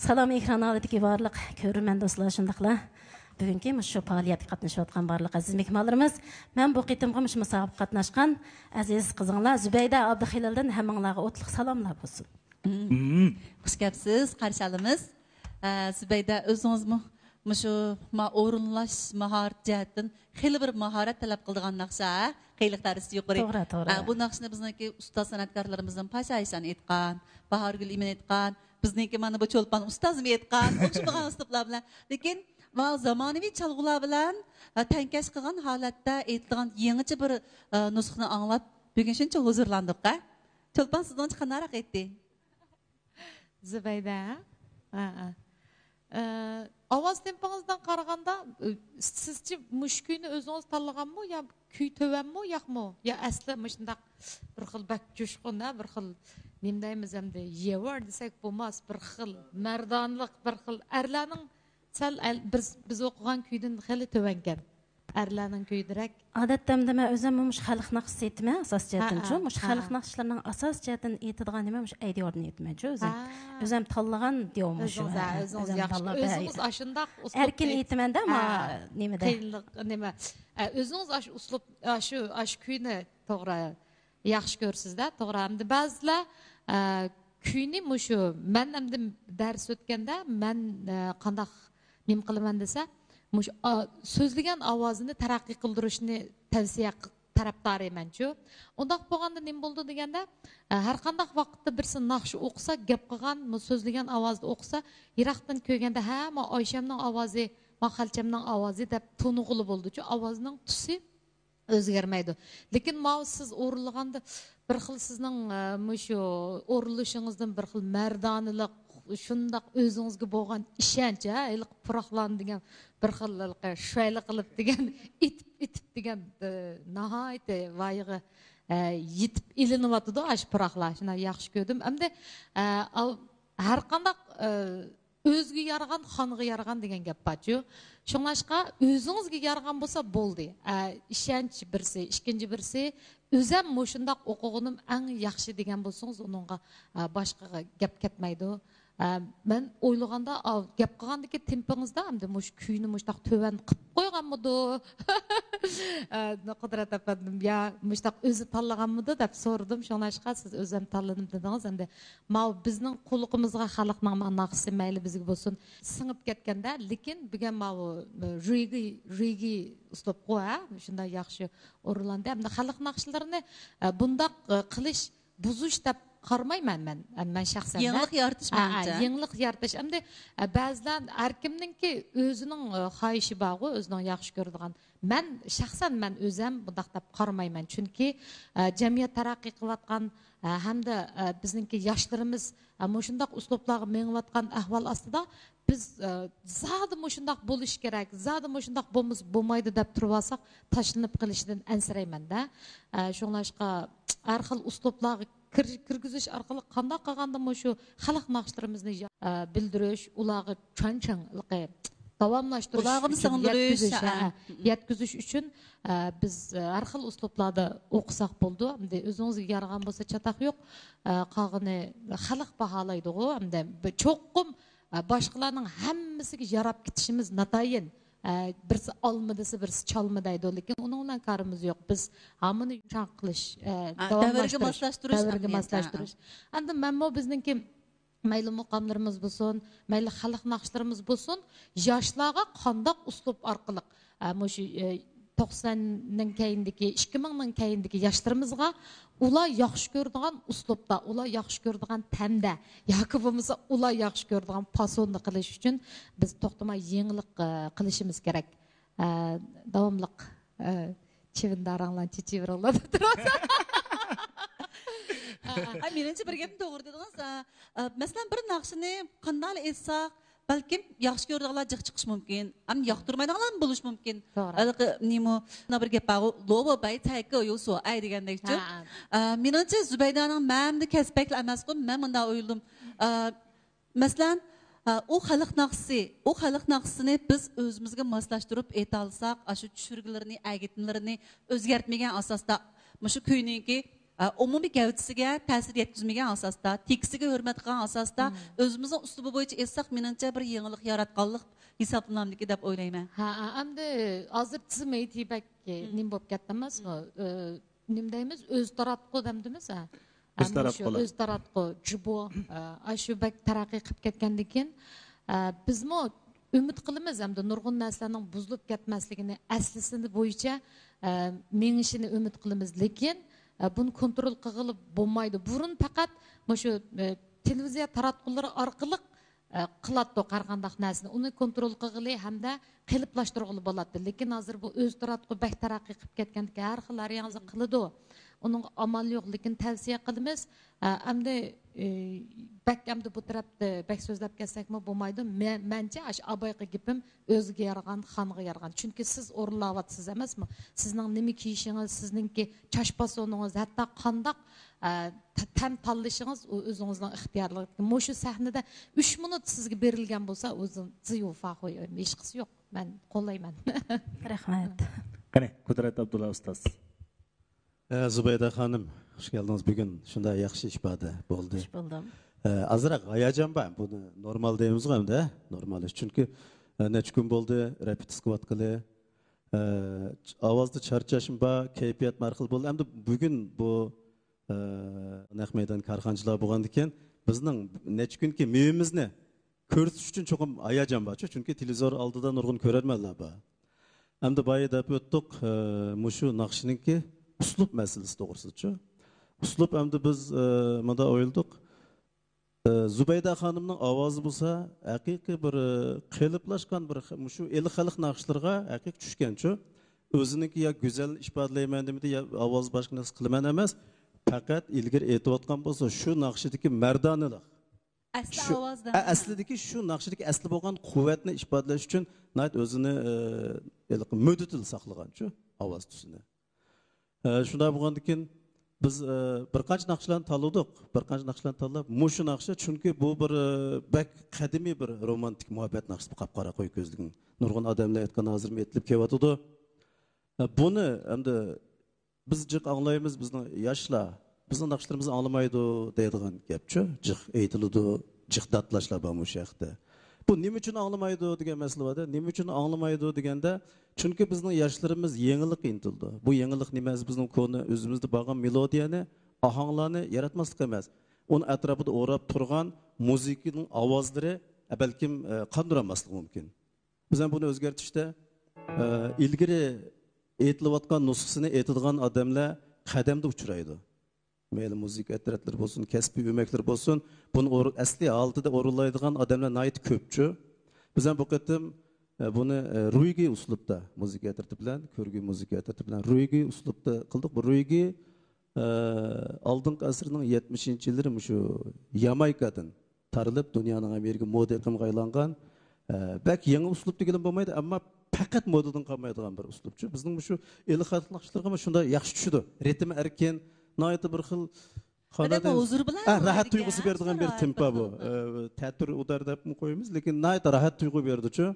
سالام، ئېكران ئالدىدىكى بارلىق كۆرۈرمەن دوستلار، شۇنداقلا بۈگۈنكى مۇشۇ پائالىيەتكە قاتنىشىۋاتقان بارلىق ئەزىز مېھمانلىرىمىز، مەن بۇ قېتىمقى مۇشۇ مۇسابىقىگە قاتناشقان ئەزىز قىزىڭلار زۇبەيدە ئابدۇخېلىلدىن ھەممىڭلارغا ئوتلۇق سالاملار بولسۇن. مم. خۇش كەپسىز، قارشى ئالىمىز. ئە، زۇبەيدە، ئۆزىڭىزمۇ مۇشۇ ما-، ئورۇنلاش ماھارىتى جەھەتتىن خېلى بىر ماھارەت تەلەپ قىلىدىغان ناخشا، ھە؟ خېلى دەرىجىسى يۇقىرى. توغرا، توغرا. ئە، بۇ ناخشىنى بىزنىڭكى ئۇستاز سەنئەتكارلىرىمىزدىن پاشا ئايشان ئېيتقان، باھارگۈل ئىمىن ئېيتقان، بىزنىڭكى مانا بۇ چولپان ئۇستازمۇ ئېيتقان، ئوخشىمىغان ئۇسلۇبلار بىلەن. لېكىن ما زامانىۋى چالغۇلار بىلەن، ئە، تەڭكەش قىلغان ھالەتتە ئېيتىلغان يېڭىچە بىر، ئە، نۇسخىنى ئاڭلاپ، بۈگۈن شۇنچە ھۇزۇرلاندۇق، ھە؟ چولپان سىزنىڭچە قانداقراق ئېيتتى؟ زۇبەيدە. ھە، ھە. ئە، ئاۋاز تېمپىڭىزدىن قارىغاندا، ئە، سىزچە مۇشۇ كۈينى ئۆزىڭىز تاللىغانمۇ يا كۈي تۆۋەنمۇ ياقمۇ؟ يا ئەسلى مۇشۇنداق بىر خىل بەك جۇشقۇن، ھە، بىر خىل نېمە دەيمىز ئەمدى، يېۋار دېسەك بولماس، بىر خىل مەردانىلىق، بىر خىل ئەرلەرنىڭ سەل ئەل-، بىز، بىز ئوقۇغان كۈيدىن خېلى تۆۋەنكەن. ئەرلەرنىڭ كۈيىدىرەك. ئادەتتە ئەمدى مەن ئۆزۈم مۇشۇ خەلق ناخشىسى ئېيتىمەن ئاساسىي جەھەتتىنچۇ. ھە، مۇشۇ ھە. خەلق ناخشىلىرىنىڭ ئاساسىي جەھەتتىن ئېيتىدىغان نېمە مۇشۇ ئەيدىيوردىن ئېيتىمەنچۇ ئۆزۈم. ھە. ئۆزۈم تاللىغان دېيومۇ شۇ. ئۆزىڭىز، ھە، ھە، ئۆزىڭىز ئۆزۈم ياخشى، تاللاپ، ھە. ئۆزىڭىز ئاشۇنداق ئۇسلۇبتا ئەركىن ئېيتىمەن-دە، ھە، ماڭا نېمىدە. قىيىنلىق نېمە. ئە، ئۆزىڭىز ئاشۇ ئۇسلۇب، ئاشۇ، ئاشۇ كۈينى توغرا ياخشى كۆرىسىز-دە، توغرا. ئەمدى بەزىلەر، ئە، كۈينى مۇشۇ، مەن ئەمدى دەرس ئۆتكەندە، مەن، ئە، قانداق نېمە قىلىمەن دېسە، مۇشۇ، ئا، سۆزلىگەن ئاۋازىنى تەرەققىي قىلدۇرۇشنى تەۋسىيە ق-، تەرەپدارىمەنچۇ. ئۇنداق بولغاندا نېمە بولىدۇ دېگەندە، ئە، ھەر قانداق ۋاقىتتا بىرسى ناخشا ئوقۇسا، گەپ قىلغان، مۇ-، سۆزلىگەن ئاۋازدا ئوقۇسا، يىراقتىن كۆرگەندە، ھە، ما ئايشەمنىڭ ئاۋازى، ما خەلچەمنىڭ ئاۋازى دەپ تونۇغىلى بولىدۇچۇ، ئاۋازنىڭ تۈسى ئۆزگەرمەيدۇ. لېكىن ماۋۇ سىز ئورۇنلىغاندا بىر خىل سىزنىڭ، ئە، مۇشۇ ئورۇنلىشىڭىزدىن بىر خىل مەردانىلىق، شۇنداق ئۆزىڭىزگە بولغان ئىشەنچ، ھە، ھېلىقى پۇراقلارنى دېگەن بىر خىل ھېلىقى شۇۋەيلە قىلىپ دېگەن، ئېتىپ، ئېتىپ دېگەن، ئە، ناھايىتى ۋايىغا، ئە، يېتىپ ئېلىنىۋاتىدۇ ئاشۇ پۇراقلار. شۇنداق ياخشى كۆردۈم. ئەمدى، ئە، ئاۋ-، ھەر قانداق، ئە، ئۆزىگە يارىغان، خانغا يارىغان دېگەن گەپ بارچۇ. شۇڭلاشقا ئۆزىڭىزگە يارىغان بولسا بولدى. ئە، ئىشەنچ بىرسى، ئىككىنچى بىرسى، ئۆزەم مۇشۇنداق ئوقۇغىنىم ئەڭ ياخشى دېگەن بولسىڭىز، ئۇنىڭغا، ئە، باشقىغا گەپ كەتمەيدۇ. ئە، مەن ئويلىغاندا، ئاۋ، گەپ قىلغاندىكى تېمپىڭىزدا ئەمدى مۇشۇ كۈينى مۇشۇنداق تۆۋەن قىلىپ قويغانمىدۇ؟ ئە، قۇدرەت ئەپەندىم، يا مۇشۇنداق ئۆزى تاللىغانمىدۇ دەپ سورىدىم. شۇڭلاشقا سىز ئۆزەم تاللىدىم دېدىڭىز. ئەمدى ماۋۇ بىزنىڭ قۇلىقىمىزغا خەلقنىڭ مانا ناخشىسى مەيلى بىزگە بولسۇن، سىڭىپ كەتكەندە، لېكىن بۈگۈن ماۋۇ رېگگې، رېگگې ئۇسلۇبقۇ، ھە، شۇنداق ياخشى ئورۇنلاندى. ئەمدى خەلق ناخشىلىرىنى، ئە، بۇنداق، ئە، قىلىش، بۇزۇش دەپ قارىمايمەن مەن، ئە، مەن شەخسەن. يېڭىلىق يارىتىش ھە، ھە، مېنىڭچە. يېڭىلىق يارىتىش. ئەمدى، ئە، بەزىلەر ھەركىمنىڭكى ئۆزىنىڭ، ئە، خاھىشى بارغۇ، ئۆزىنىڭ ياخشى كۆرىدىغان. مەن شەخسەن مەن ئۆزەم بۇنداق دەپ قارىمايمەن. چۈنكى، ئە، جەمئىيەت تەرەققىي قىلىۋاتقان، ئە، ھەمدە، ئە، بىزنىڭكى ياشلىرىمىز، ئە، مۇشۇنداق ئۇسلۇبلارغا مېڭىۋاتقان ئەھۋال ئاستىدا بىز، ئە، زادى مۇشۇنداق بولۇشى كېرەك، زادى مۇشۇنداق بولمىسا بولمايدۇ دەپ تۇرۇۋالساق، تاشلىنىپ قېلىشىدىن ئەنسىرەيمەن-دە. ئە، شۇڭلاشقا ھەر خىل ئۇسلۇبلارغا كىر-، كىرگۈزۈش ئارقىلىق قانداق قىلغاندىمۇ شۇ خەلق ناخشىلىرىمىزنى يا-، ئە، بىلدۈرۈش، ئۇلارغا چۈەنچىڭ داۋاملاشتۇرۇش ئۇلارغىمۇ ئۈچۈن سىڭدۈرۈش، يەتكۈزۈش، ھە، ھە، ھە. يەتكۈزۈش ئۈچۈن، ئە، بىز، ئە، ھەر خىل ئۇسلۇبلاردا ئوقۇساق بولىدۇ. ئەمدى ئۆزىڭىزگە يارىغان بولسا چاتاق يوق. ئە، قالغىنى خەلق باھالايدىغۇ. ئەمدى بى-، چوقۇم، ئە، باشقىلارنىڭ ھەممىسىگە ياراپ كېتىشىمىز ناتايىن. ئە، بىرسى ئالما دېسە، بىرسى چالما دەيدۇ. لېكىن ئۇنىڭ بىلەن كارىمىز يوق. بىز ھامىنى يۇمشاق قىلىش، ئە، ھە، داۋاملاشتۇرۇش، دەۋرگە ماسلاشتۇرۇش دەۋرگە ئەمەلىيەتتە، ماسلاشتۇرۇش. ھە. ئەمدى مەنمۇ بىزنىڭكى مەيلى مۇقاملىرىمىز بولسۇن، مەيلى خەلق ناخشىلىرىمىز بولسۇن، ياشلارغا قانداق ئۇسلۇب ئارقىلىق، ئە، مۇشۇ، ئە، توقساننىڭ كەينىدىكى، ئىككى مىڭنىڭ كەينىدىكى ياشلىرىمىزغا ئۇلار ياخشى كۆرىدىغان ئۇسلۇبتا، ئۇلار ياخشى كۆرىدىغان تەمدە ياكى بولمىسا ئۇلار ياخشى كۆرىدىغان پاسوندا قىلىش ئۈچۈن بىز توختىماي يېڭىلىق، ئە، قىلىشىمىز كېرەك. ئە، داۋاملىق، ئە، چىۋىنداراڭلارنى چېچىۋېرىڭلار دەپ تۇرۇۋاتىمەن. ئە، مېنىڭچە بىر گەپنى توغرا دېدىڭىز. ئە، ئە، مەسىلەن، بىر ناخشىنى قانداقلا ئېيتساق، بەلكىم ياخشى كۆرىدىغانلار جىق چىقىشى مۇمكىن، ئەمما ياقتۇرمايدىغانلارمۇ بولۇشى مۇمكىن. توغرا. ھېلىقى نېمە، مانا بىر گەپ بارغۇ، لوۋو باي تەيكە يوسۇ ئەي دېگەندەكچۇ. ھە، ھە. ئە، مېنىڭچە زۇبەيدانىڭ مەمدە كەسپەكلا ئەمەسقۇ، مەن مۇنداق ئويلىدىم. ئە، مەسىلەن، ئە، ئۇ خەلق ناخشىسى، ئۇ خەلق ناخشىسىنى بىز ئۆزىمىزگە ماسلاشتۇرۇپ ئېيتالىساق، ئاشۇ چۈشۈرگىلىرىنى، ئەگىتمىلىرىنى ئۆزگەرتمىگەن ئاساستا، مۇشۇ كۈينىڭكى، ئە، ئومۇمىي گەۋدىسىگە تەسىر يەتكۈزمىگەن ئاساستا، تېكىستىگە ھۆرمەت قىلغان ئاساستا، مم، ئۆزىمىزنىڭ ئۇسلۇبى بويىچە ئېيتساق، مېنىڭچە بىر يېڭىلىق ياراتقانلىق ھېسابلىنامدىكى دەپ ئويلايمەن. ھە، ئەمدى ھازىر تىزىم ھەيتى بەك، ئە، مم، نېمە بولۇپ كەتتى ئەمەسمۇ؟ ئە، نېمە دەيمىز؟ ئۆز تاراتقۇ دەمدىمىز، ھە؟ ئۆز ھەممە شۇ تاراتقۇلار. ئۆز تاراتقۇ، جۇبو، ئە، ئاشۇ بەك تەرەققىي قىلىپ كەتكەندىن كېيىن، ئە، بىزمۇ ئۈمىد قىلىمىز، ھەمدە نۇرغۇن نەرسىلەرنىڭ بۇزۇلۇپ كەتمەسلىكىنى، ئەسلىسى بويىچە، ئە، مېڭىشىنى ئۈمىد قىلىمىز. لېكىن، ئە، بۇنى كونترول قىلغىلى بولمايدۇ. بۇرۇن پەقەت مۇشۇ، ئە، تېلېۋىزىيە تاراتقۇلىرى ئارقىلىق، ئە، قىلاتتۇق ھەر قانداق نەرسىنى. ئۇنى كونترول قىلغىلى ھەمدە قېلىپلاشتۇرغىلى بولاتتى. لېكىن ھازىر بۇ ئۆز تاراتقۇ بەك تەرەققىي قىلىپ كەتكەندىكىن ھەر خىل، ھەر ياڭزا قىلىدۇ. ئۇنىڭغا ئامال يوق، لېكىن تەۋسىيە قىلىمىز. ئە، ئەمدى، ئى، بەك ئەمدى بۇ تەرەپتە بەك سۆزلەپ كەتسەكمۇ بولمايدۇ. مە-، مەنچە ئاشۇ ئابايقى گېپىم ئۆزىگە يارىغان، خانغا يارىغان. چۈنكى سىز ئورۇنلاۋاتىسىز ئەمەسمۇ؟ سىزنىڭ نېمە كىيىشىڭىز، سىزنىڭكى چاچ پاسونىڭىز، ھەتتا قانداق، ئە، تە-، تەم تاللىشىڭىز ئۇ ئۆزىڭىزنىڭ ئىختىيارلىقى. مۇشۇ سەھنىدە ئۈچ مىنۇت سىزگە بېرىلگەن بولسا، ئۇ زى-، زىيۇفا خوي، ھېچقىسى يوق. مەن قوللايمەن. رەھمەت. قېنى، قۇدرەت ئابدۇللا ئۇستاز. ئە، زۇبەيدە خانىم، خۇش كەلدىڭىز. بۈگۈن شۇنداق ياخشى ئىپادە بولدى. خۇش بولدۇم. ئە، ئازراق ھاياجان بار. بۇنى نورمال دەيمىزغۇ ئەمدى، ھە؟ نورمال ئىش. چۈنكى، ئە، نەچچە كۈن بولدى، رېپېتىتسىيە قىلىۋاتقىلى. ئە، ئاۋازدا چارچاشمۇ بار، كەيپىياتمۇ ھەر خىل بولدى. ئەمدى بۈگۈن بۇ، ئە، نەق مەيدان كارخانىچىلار بولغاندىكىن، بىزنىڭ نەچچە كۈنكى مېۋىمىزنى كۆرسىتىش ئۈچۈن چوقۇم ھاياجان بارچۇ، چۈنكى تېلېۋىزور ئالدىدا نۇرغۇن كۆرەرمەنلەر بار. ئەمدى بايا دەپ ئۆتتۇق، ئە، مۇشۇ ناخشىنىڭكى ئۇسلۇب مەسىلىسى توغرىسىدىچۇ. ئۇسلۇب ئەمدى بىز، ئە، مۇنداق ئويلىدۇق. ئە، زۇبەيدە خانىمنىڭ ئاۋازى بولسا ھەقىقىي بىر، ئە، قېلىپلاشقان بىر خ-، مۇشۇ ئىلى خەلق ناخشىلىرىغا ھەقىقىي چۈشكەنچۇ. ئۆزىنىڭكى يا گۈزەل ئىپادىلەيمەن دېمىدى، يا ئاۋاز باشقا نەرسە قىلىمەن ئەمەس. پەقەت ئىلگىرى ئېيتىۋاتقان بولسا شۇ ناخشىدىكى مەردانىلىق. ئەسلى شۇ، ئاۋازدا. ئە، ئەسلىدىكى شۇ ناخشىدىكى ئەسلى بولغان قۇۋۋەتنى ئىپادىلەش ئۈچۈن ناھايىتى ئۆزىنى، ئە، ھېلىقى مۆتىدىل ساقلىغانچۇ ئاۋاز تۈسىنى. ئە، شۇنداق بولغاندىكىن بىز، ئە، بىر قانچە ناخشىلارنى تاللىدۇق. بىر قانچە ناخشىلارنى تاللاپ، مۇشۇ ناخشا، چۈنكى بۇ بىر، ئە، بەك قەدىمىي بىر رومانتىك مۇھەببەت ناخشىسى، بۇ قاپقارا قوي كۆزلۈكۈڭ. نۇرغۇن ئادەملەر ئېيتقان ھازىرمۇ ئېيتىلىپ كېلىۋاتىدۇ. ئە، بۇنى ئەمدى بىز جىق ئاڭلايمىز، بىزنىڭ ياشلار، بىزنىڭ ناخشىلىرىمىزنى ئاڭلىمايدۇ دەيدىغان گەپچۇ. جىق ئېيتىلىدۇ، جىق داتلاشلار بار مۇشۇ ھەقتە. بۇ نېمە ئۈچۈن ئاڭلىمايدۇ دېگەن مەسىلە بار-دە. نېمە ئۈچۈن ئاڭلىمايدۇ دېگەندە، چۈنكى بىزنىڭ ياشلىرىمىز يېڭىلىققا ئىنتىلىدۇ. بۇ يېڭىلىق نېمە؟ بىزنىڭ كونا، ئۆزىمىزدە بارغان مېلودىيەنى، ئاھاڭلارنى ياراتماسلىق ئەمەس. ئۇنىڭ ئەتراپىدا ئوراپ تۇرغان مۇزىكىنىڭ ئاۋازلىرى، ئە، بەلكىم، ئە، قاندۇرالماسلىقى مۇمكىن. بىز ھەم بۇنى ئۆزگەرتىشتە، ئە، ئىلگىرى ئېيتىلىۋاتقان نۇسخىسىنى ئېيتىدىغان ئادەملەر قەدەمدە ئۇچرايدۇ. مەيلى مۇزىكا ئەترەتلىرى بولسۇن، كەسپىي ئۆمەكلىرى بولسۇن، بۇنى ئور-، ئەسلىي ھالىتىدە ئورۇنلايدىغان ئادەملەر ناھايىتى كۆپچۇ. بىز ھەم بۇ قېتىم، ئە، بۇنى، ئە، رېگگې ئۇسلۇبتا مۇزىكا ئەترىتى بىلەن، كۆرگۈ مۇزىكا ئەترىتى بىلەن رېگگې ئۇسلۇبتا قىلدۇق. بۇ رېگگې، ئە، ئالدىنقى ئەسىرنىڭ يەتمىشىنچى يىللىرى مۇشۇ يامايكادىن تارىلىپ، دۇنيانىڭ ھەممە يېرىگە مودا ئېقىمغا ئايلانغان، ئە، بەك يېڭى ئۇسلۇب دېگىلىمۇ بولمايدۇ، ئەمما پەقەت مودىدىن قالمايدىغان بىر ئۇسلۇبچۇ. بىزنىڭ مۇشۇ ئىلى خەلق ناخشىلىرىغىمۇ شۇنداق ياخشى چۈشىدۇ. رىتىمى ئەركىن، ناھايىتى بىر خىل ئادەمنىڭ ھۇزۇرى بىلەن ئە، راھەت تۇيغۇسى بېرىدىغان بىر تېمپا بۇ. ئە، تەتۈر ئۇدار دەپمۇ قويىمىز، لېكىن ناھايىتى راھەت تۇيغۇ بېرىدۇچۇ.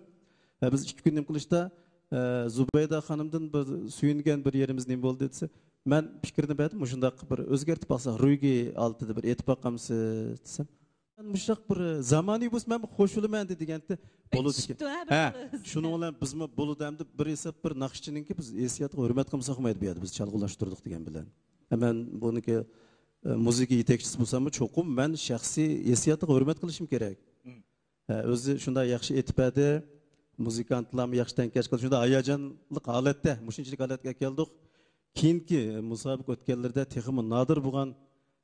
ئە، بىز ئىككى كۈن نېمە قىلىشتا، ئە، زۇبەيدە خانىمدىن بىر سۆيۈنگەن بىر يېرىمىز نېمە بولدى دېسە، مەن پىكىرنى بەردىم، مۇشۇنداق بىر ئۆزگەرتىپ باقساق، رېگگې ھالىتىدە بىر ئېيتىپ باقامسىز دېسەم، مۇشۇنداق بىر زامانىۋى بولسا مەن خوش بولىمەن دېگەنتى. بولىدىكەن. ھە، شۇنىڭ بىلەن بىزمۇ بولىدۇ ئەمدى بىر ھېساب بىر ناخشىچىنىڭكى بىز ھېسسىياتىغا ھۆرمەت قىلمىساق بولمايدۇ بۇ يەردە بىز چالغۇلاشتۇردۇق دېگەن بىلەن. مەن بۇنىڭكى، ئە، مۇزىكا يېتەكچىسى بولساممۇ چوقۇم مەن شەخسىي ھېسسىياتىغا ھۆرمەت قىلىشىم كېرەك. ھە، ئۆزى شۇنداق ياخشى ئېيتىپ بەردى. مۇزىكانتلارمۇ ياخشى تەڭكەش قىلدى. شۇنداق ھاياجانلىق ھالەتتە، مۇشۇنچىلىك ھالەتكە ئەكەلدۇق. كېيىنكى مۇسابىقە ئۆتكەنلىرىدە تېخىمۇ نادىر بولغان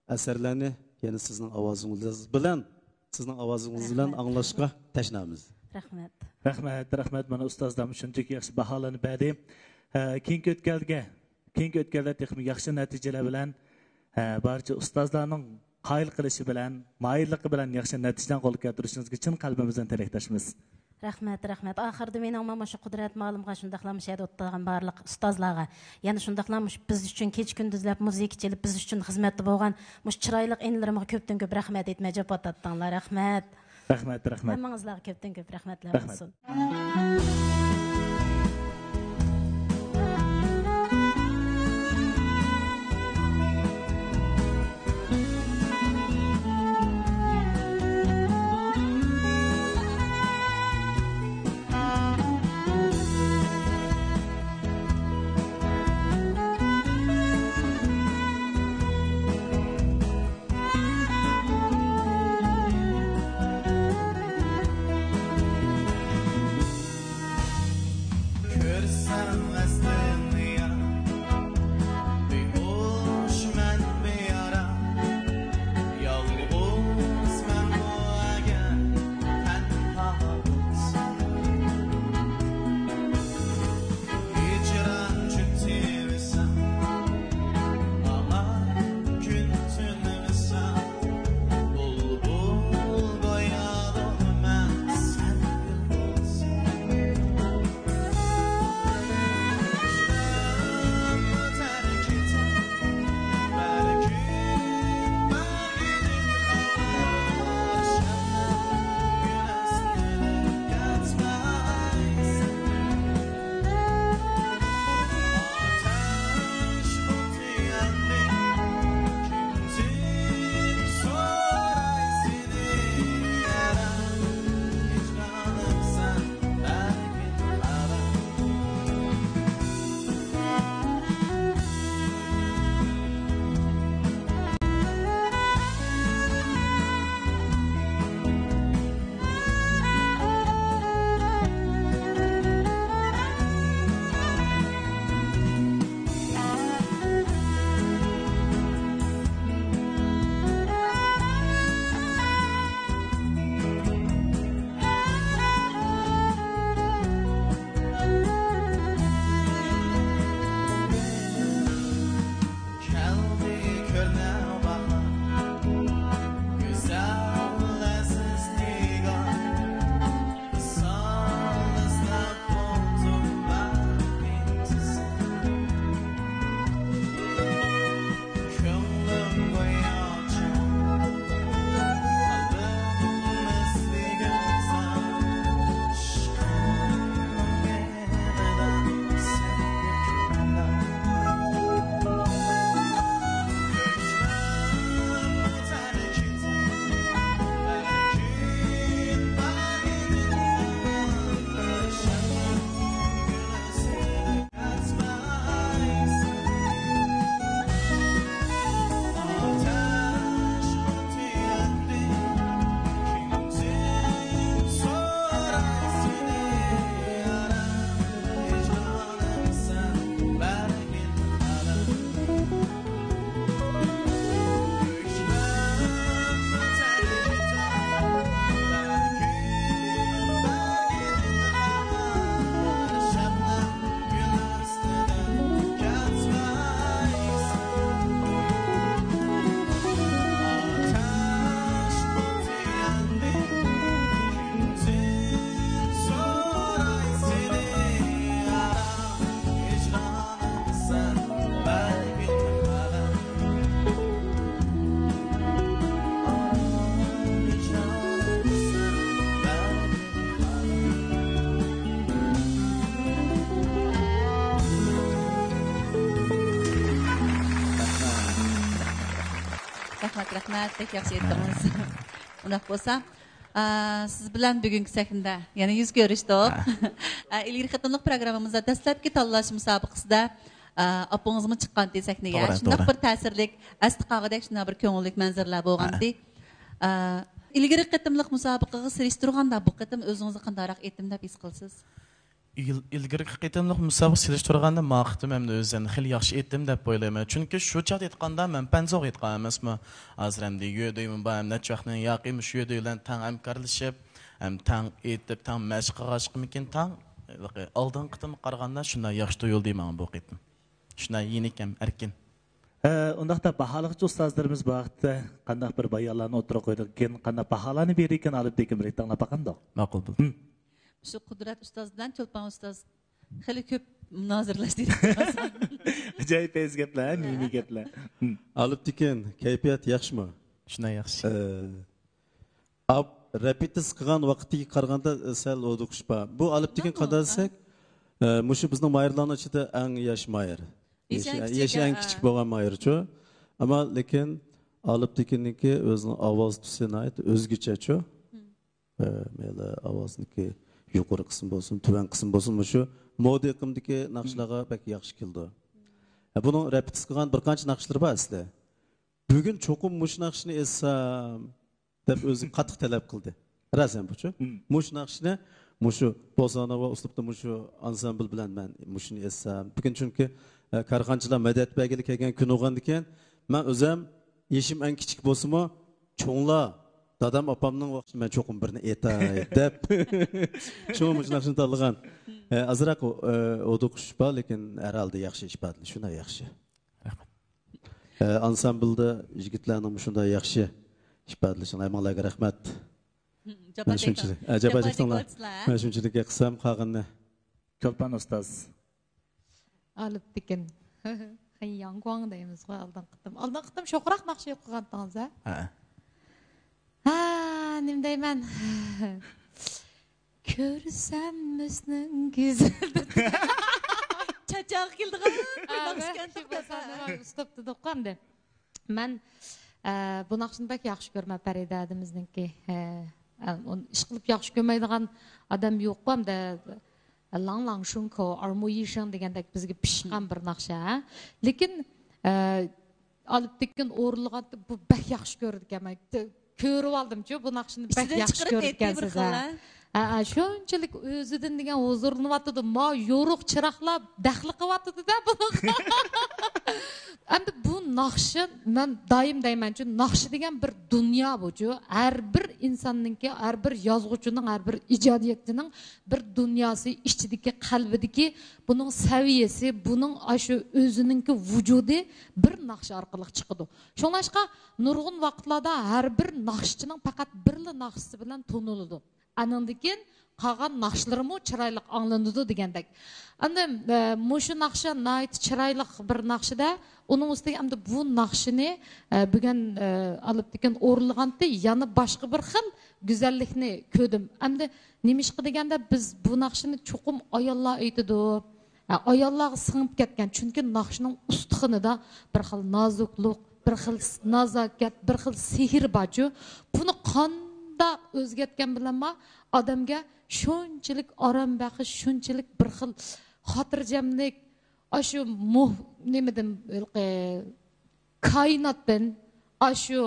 ئەسەرلەرنى يەنە سىزنىڭ ئاۋازىڭىز بىلەن، سىزنىڭ ئاۋازىڭىز بىلەن ئاڭلاشقا تەشنامىز. رەھمەت. رەھمەت، رەھمەت. مانا ئۇستازلارمۇ شۇنچىلىك ياخشى باھالارنى بەردى. ھە، كېيىنكى ئۆتكەلگە، كېيىنكى ئۆتكەلدە تېخىمۇ ياخشى نەتىجىلەر بىلەن، ھە، بارچە ئۇستازلارنىڭ قايىل قىلىشى بىلەن، ماھىرلىقى بىلەن ياخشى نەتىجىلەرنى قولغا كەلتۈرۈشىڭىزگە چىن قەلبىمىزدىن تىلەكداشمىز. رەھمەت، رەھمەت. ئاخىرىدا مېنىڭمۇ مۇشۇ قۇدرەت مۇئەللىمغا، شۇنداقلا مۇشۇ يەردە ئولتۇرغان بارلىق ئۇستازلارغا، يەنە شۇنداقلا مۇشۇ بىز ئۈچۈن كېچە كۈندۈزلەپ مۇزىكا چېلىپ، بىز ئۈچۈن خىزمەتتە بولغان مۇشۇ چىرايلىق ئىنىلىرىمغا كۆپتىن كۆپ رەھمەت ئېيتماي جاپا تارتتىڭلار. رەھمەت. رەھمەت، رەھمەت. ھەممىڭىزلارغا كۆپتىن كۆپ رەھمەتلەر بولسۇن. رەھمەت، رەھمەت، بەك ياخشى ئېيتتىڭىز. ئۇنداق بولسا، ئا، سىز بىلەن بۈگۈنكى سەھنىدە يەنە يۈز كۆرۈشتۇق. ئا، ئىلگىرى قېتىملىق پروگراممىمىزدا دەسلەپكى تاللاش مۇسابىقىسىدە، ئا، ئاپىڭىزمۇ چىققانتى سەھنىگە. توغرا، شۇنداق توغرا. بىر تەسىرلىك، ئەستە قالغۇدەك شۇنداق بىر كۆڭۈللۈك مەنزىرىلەر بولغانتى. ئا، ئىلگىرى قېتىملىق مۇسابىقىگە سېلىشتۇرغاندا بۇ قېتىم ئۆزىڭىزنى قانداقراق ئېيتتىم دەپ ھېس قىلىسىز؟ ئىل-، ئىلگىرىكى قېتىملىق مۇسابىقە سېلىشتۇرغاندا ما قېتىم ئەمدى ئۆزۈم خېلى ياخشى ئېيتتىم دەپ ئويلايمەن. چۈنكى شۇ چاغدا ئېيتقاندا مەن پەنزوغا ئېيتقان ئەمەسمۇ. ھازىر ئەمدى يۆدۈيمۇ بار، ھەم نەچچە ۋاقىتنىڭ ياقى مۇشۇ يۆدۈي بىلەن تەڭ ھەمكارلىشىپ، ھەم تەڭ ئېيتىپ، تەڭ مەشىق قىلغاچقىمىكىن تەڭ، ھېلىقى ئالدىنقى قېتىمغا قارىغاندا شۇنداق ياخشى تۇيۇلدى ماڭا بۇ قېتىم. شۇنداق يېنىك ھەم ئەركىن. ئە، ئۇنداقتا باھالىغۇچى ئۇستازلىرىمىز بۇ ھەقتە قانداق بىر بايانلارنى ئوتتۇرىغا قويىدىكىن، قانداق باھالارنى بېرىدىكىن ئالىپ دېگەن بىر تىڭلاپ باقامدۇق؟ ماقۇل بولدى. ھىم. شۇ قۇدرەت ئۇستاز بىلەن چولپان ئۇستاز خېلى كۆپ مۇنازىرىلەشتى. ئاجايىپ پەيز گەپلەر، ھە، مىمىي گەپلەر. ھىم. ئالىپ تېكىن، كەيپىيات ياخشىمۇ؟ شۇنداق ياخشى. ئە، ئاپ، رېپېتىس قىلغان ۋاقتىغا قارىغاندا سەل ھودۇقۇش بار. بۇ ئالىپ تېكىن قانداق دېسەك، ئە، مۇشۇ بىزنىڭ مايورلارنىڭ ئىچىدە ئەڭ ياش مايور. يېشى يېشى، ئەڭ كىچىك، يېشى ئەڭ ھە. كىچىك بولغان مايورچۇ. ئەمما لېكىن ئالىپ تېكىننىڭكى ئۆزىنىڭ ئاۋاز تۈسى ناھايىتى ئۆزگىچەچۇ. ھىم. ئە، مەيلى ئاۋازنىڭكى يۇقىرى قىسمى بولسۇن، تۆۋەن قىسمى بولسۇن، مۇشۇ مودا ئېقىمدىكى ناخشىلارغا بەك ياخشى كېلىدۇ. ھە، بۇنىڭ رېپېتىس قىلغان بىر قانچە ناخشىلىرى بار ئەسلى. بۈگۈن چوقۇم مۇشۇ ناخشىنى ئېيتسام دەپ ئۆزى قاتتىق تەلەپ قىلدى. راسەن بۇچۇ. ھىم. مۇشۇ ناخشىنى، مۇشۇ بوسانوۋا ئۇسلۇبتا مۇشۇ ئانسامبىل بىلەن مەن مۇشۇنى ئېيتسام. بۈگۈن چۈنكى، ئە، كارخانىچىلار مەدەت بەرگىلى كەلگەن كۈن بولغاندىكىن، مەن ئۆزۈم يېشىم ئەڭ كىچىك بولسىمۇ، چوڭلار، دادام، ئاپامنىڭ ۋاقتىدا مەن چوقۇم بىرنى ئېيتاي دەپ، شۇڭا مۇشۇ ناخشىنى تاللىغان. ئە، ئازراق، ئە، ھودۇقۇش بار، لېكىن ھەر ھالدا ياخشى ئىپادىلىدى، شۇنداق ياخشى. رەھمەت. ئە، ئانسامبىلدا يىگىتلەرنىڭ مۇشۇنداق ياخشى ئىپادىلىشىڭلار، ھەممىڭلارغا رەھمەت. جاپا مەن شۇنچىلىك، ئە، جاپا چەكتىڭلار. مەن شۇنچىلىك قىلسام، قالغىنىنى. چولپان ئۇستاز. ئالىپ تېكىن. خېيياڭگۇاڭ دەيمىزغۇ ئالدىنقى قېتىم. ئالدىنقى قېتىم شوخراق ناخشا ئوقۇغانتىڭىز ھە؟ ھە. ھە، نېمە دەيمەن؟ كۆرسەم مىسنىڭ گۈزەل. چاچاغا كېلىدىغان بىر ھە، ناخشا ئىكەن، شۇ توختاپ. بولسا نېمە، ئۇسلۇب دېدۇققۇ ئەمدى. مەن، ئە، بۇ ناخشىنى بەك ياخشى كۆرىمەن، پەرىدە ھەدىمىزنىڭكى. ئە، ئە، ئۇنى ئىشقىلىپ ياخشى كۆرمەيدىغان ئادەم يوققۇ ئەمدى. لاڭ لاڭ شۇڭكو، ئارمۇ يىشىڭ دېگەندەك بىزگە پىشقان بىر ناخشا، ھە. لېكىن، ئە، ئالىپ تېكىن ئورۇنلىغاندا بۇ بەك ياخشى كۆرىدىكەن. مەن كۆرۈۋالدىمچۇ، بۇ ناخشىنى بەك ئىچىدىن ياخشى چىقىرىپ ئېيتتى بىر كۆرىدىكەنسىز، خىل، ھە. ھە. ھە، ھە، شۇنچىلىك ئۆزىدىن دېگەن ھۇزۇرلىنىۋاتىدۇ. ما يورۇق چىراغلار دەخلى قىلىۋاتىدۇ-دە بۇنىڭغا. ئەمدى بۇ ناخشا، مەن دائىم دەيمەنچۇ، ناخشا دېگەن بىر دۇنيا بۇچۇ. ھەر بىر ئىنساننىڭكى، ھەر بىر يازغۇچىنىڭ، ھەر بىر ئىجادىيەتچىنىڭ بىر دۇنياسى، ئىچىدىكى، قەلبىدىكى بۇنىڭ سەۋىيەسى، بۇنىڭ ئاشۇ ئۆزىنىڭكى ۋۇجۇدى بىر ناخشا ئارقىلىق چىقىدۇ. شۇڭلاشقا نۇرغۇن ۋاقىتلاردا ھەر بىر ناخشىچىنىڭ پەقەت بىرلا ناخشىسى بىلەن تونۇلىدۇ. ئانىڭدىن كېيىن قالغان ناخشىلىرىمۇ چىرايلىق ئاڭلىنىدۇ دېگەندەك. ئەمدى، ئە، مۇشۇ ناخشا ناھايىتى چىرايلىق بىر ناخشىدا، ئۇنىڭ ئۈستىگە ئەمدى بۇ ناخشىنى، ئە، بۈگۈن، ئە، ئالىپ تېكىن ئورۇنلىغانتى، يەنە باشقا بىر خىل گۈزەللىكنى كۆردۈم. ئەمدى نېمىشقا دېگەندە، بىز بۇ ناخشىنى چوقۇم ئاياللار ئېيتىدۇ. ھە، ئاياللارغا سىڭىپ كەتكەن، چۈنكى ناخشىنىڭ ئۇستىخىنىدا بىر خىل نازۇكلۇق، بىر خىل س-، نازاكەت، بىر خىل سېھىر بارچۇ. بۇنى قانداق ئۆزگەرتكەن بىلەنمۇ ئادەمگە شۇنچىلىك ئارام بەخش، شۇنچىلىك بىر خىل خاتىرجەملىك، ئاشۇ مۇھ-، نېمىدىن، ھېلىقى، كائىناتتىن، ئاشۇ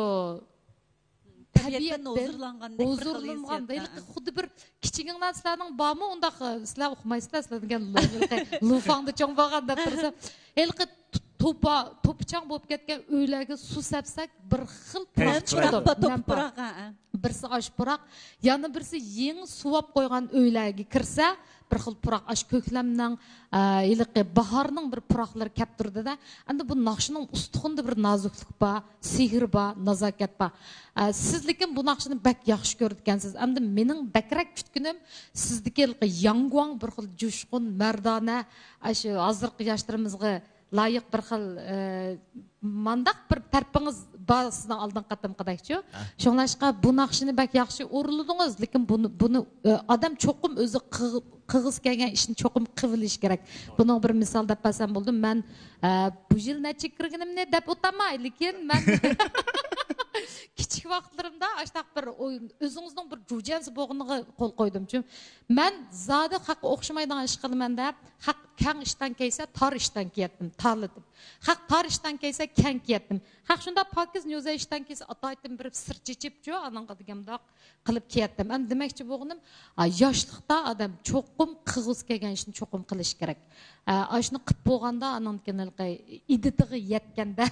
تەبىئەتتىن تەبىئەتتىن ھۇزۇرلانغاندەك بىر خىل ھۇزۇرلانغان، ھېسسىيات. ھېلىقى خۇددى بىر، كىچىكىڭلار سىلەرنىڭ بارمۇ ئۇنداق، سىلەر ئۇقمايسىلەر، سىلەر دېگەن لۇ-، ھېلىقى لۇفاڭدا چوڭ بولغان دەپ تۇرسا، ھېلىقى تو-، توپا-، توپىچاڭ بولۇپ كەتكەن ئۆيلەرگە سۇ سەپسەك بىر خىل پۇراق چىقىدۇ. نەم پۇراق. نەم پۇراق، ھە، ھە. بىرسى ئاش پۇراق، يەنە بىرسى يېڭى سۇۋاپ قويغان ئۆيلەرگە كىرسە، بىر خىل پۇراق، ئاش كۆكلەمنىڭ، ئە، ھېلىقى باھارنىڭ بىر پۇراقلىرى كەپ تۇرىدۇ-دە. ئەمدى بۇ ناخشىنىڭ ئۇستىخىنىدا بىر نازۇكلۇق بار، سېھىر بار، نازاكەت بار. ئە، سىز لېكىن بۇ ناخشىنى بەك ياخشى كۆرىدىكەنسىز. ئەمدى مېنىڭ بەكرەك كۈتكىنىم سىزدىكى ھېلىقى ياڭگۇاڭ بىر خىل جۇشقۇن، مەردانە، ئاشۇ ھازىرقى ياشلىرىمىزغا لايىق بىر خىل، ئە، مانداق بىر تەرىپىڭىز بار سىزنىڭ ئالدىنقى قېتىمقىدەكچۇ. ھە. شۇڭلاشقا بۇ ناخشىنى بەك ياخشى ئورۇنلىدىڭىز، لېكىن بۇنى، بۇنى، ئە، ئادەم چوقۇم ئۆزى قىغ-، قىلغۇسى كەلگەن ئىشنى چوقۇم قىلىۋېلىشى كېرەك. بۇنىڭغا بىر مىسال دەپ بەرسەم بولىدۇ. مەن، ئە، بۇ يىل نەچچە كىرگىنىمنى دەپ ئۆتەلمەي، لېكىن مەن كىچىك ۋاقىتلىرىمدا ئاشتاق بىر ئوي-، ئۆزىڭىزنىڭ بىر جۇجەنسى بولغىنىغا قول قويدۇم. چۈنكى مەن زادى خەققە ئوخشىمايدىغان ئىش قىلىمەن دەپ، خەق كەڭ ئىشتان كىيسە، تار ئىشتان كىيەتتىم، تارلىتىپ. خەق تار ئىشتان كىيسە، كەڭ كىيەتتىم. خەق شۇنداق پاكىز نيۇزە ئىشتان كىيسە، ئاتايتتىم بېرىپ سىر چېچىپچۇ، ئانىڭغا دېگەنداق قىلىپ كىيەتتىم. ئەمدى دېمەكچى بولغىنىم، ئا، ياشلىقتا ئادەم چوقۇم قىلغۇسى كەلگەن ئىشنى چوقۇم قىلىش كېرەك. ئا، ئاشۇنى قىلىپ بولغاندا، ئانىڭدىن كېيىن ھېلىقى ئىدىتىغا يەتكەندە،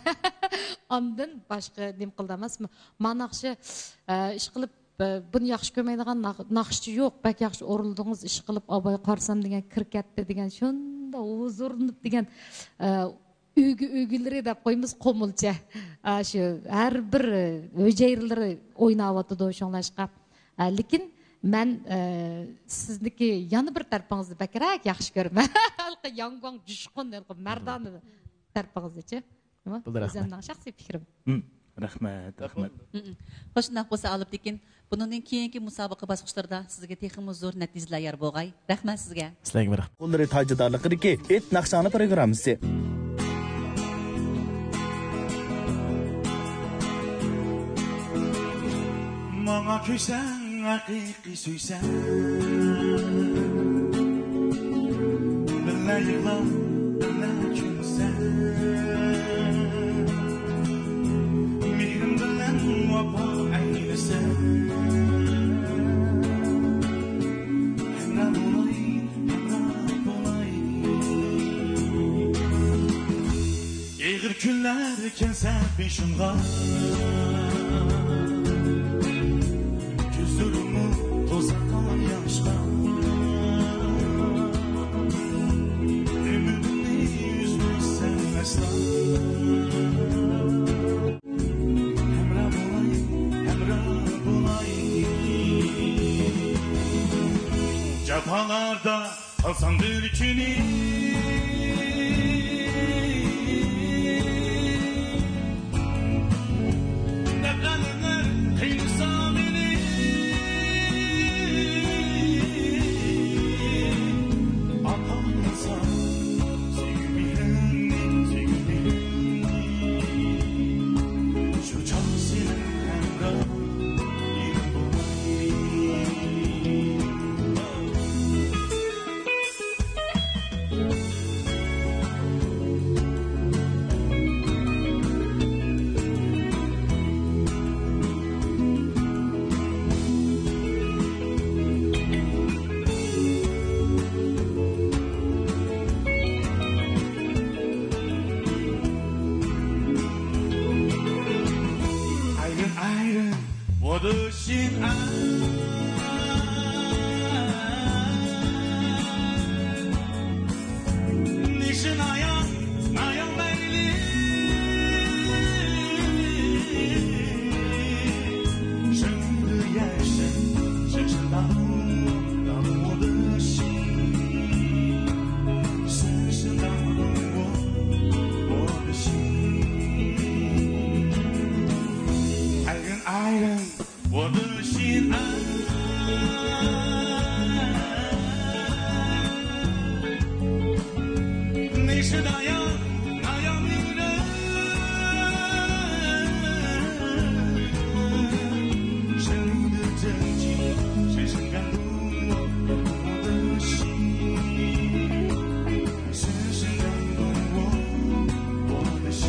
ئاندىن باشقا نېمە قىلىدۇ ئەمەس. ما ناخشا، ئا، ئىش قىلىپ، ئا، بۇنى ياخشى كۆرمەيدىغان ناخ-، ناخشىچى يوق، بەك ياخشى ئورۇندىڭىز، ئىش قىلىپ ئاباي قارىسام دېگەن كىر كەتتى دېگەن، شۇنداق ھۇزۇرلىنىپ دېگەن، ئا، ئۈگە-، ئۈگىلىرى دەپ قويىمىز قومۇلچە. ئا، شۇ ھەر بىر ھۈجەيرىلىرى ئويناۋاتىدۇ شۇڭلاشقا. ئا، لېكىن مەن، ئە، سىزنىڭكى يەنە بىر تەرىپىڭىزنى بەكرەك ياخشى كۆرىمەن. ھېلىقى ياڭگۇاڭ جۇشقۇن، ھېلىقى مەردانە تەرىپىڭىزنىچە. بولدى، رەھمەت. ئۆزۈمنىڭ شەخسىي پىكرىم. ھىم، رەھمەت، رەھمەت. ھىم. خوش، شۇنداق بولسا، ئالىپتېكىن، بۇنىڭدىن كېيىنكى مۇسابىقە باسقۇچلىرىدا سىزگە تېخىمۇ زور نەتىجىلەر يار بولغاي. رەھمەت سىزگە. سىلەرگىمۇ رەھمەت. قوللىرى تاجدارلىقىدىكى ئېيت ناخشاڭلار پروگراممىسى. ماڭا كۈيسەڭ، ھەقىقىي سۆيسەڭ، بىللە يىغلاپ، بىللە كۈلسەڭ، مېھرىم بىلەن ۋاپا ئەيلىسەڭ، ھەمراھ بولاي، ھەمراھ بولاي. ئېغىر كۈنلەر كەلسە بېشىمغا، كۆزلىرىممۇ توزار ياشقا. ئۈمىدىمنى ئۈزمەيسەن ئەسلا. ھەمراھ بولاي، ھەمراھ بولاي. جاپالاردا قالساڭ بىر كۈنى، دەپ ئەلەملەر قىينىسا مېنى، ئاپارمىسا سۆيگۈ مېھرىڭنى، سۆيگۈ مېھرىڭنى، شۇ چاغ سېنىڭ ھەمراھ. Ayrı ayrı 我的心啊，你是那样那样美丽，深深的眼神，深深打动我，打动我的心，深深打动我，我的心。爱人，爱人。 我的心啊，你是那样那样迷人，生命的真情深深感动我，我的心。 深深感动我，我的心。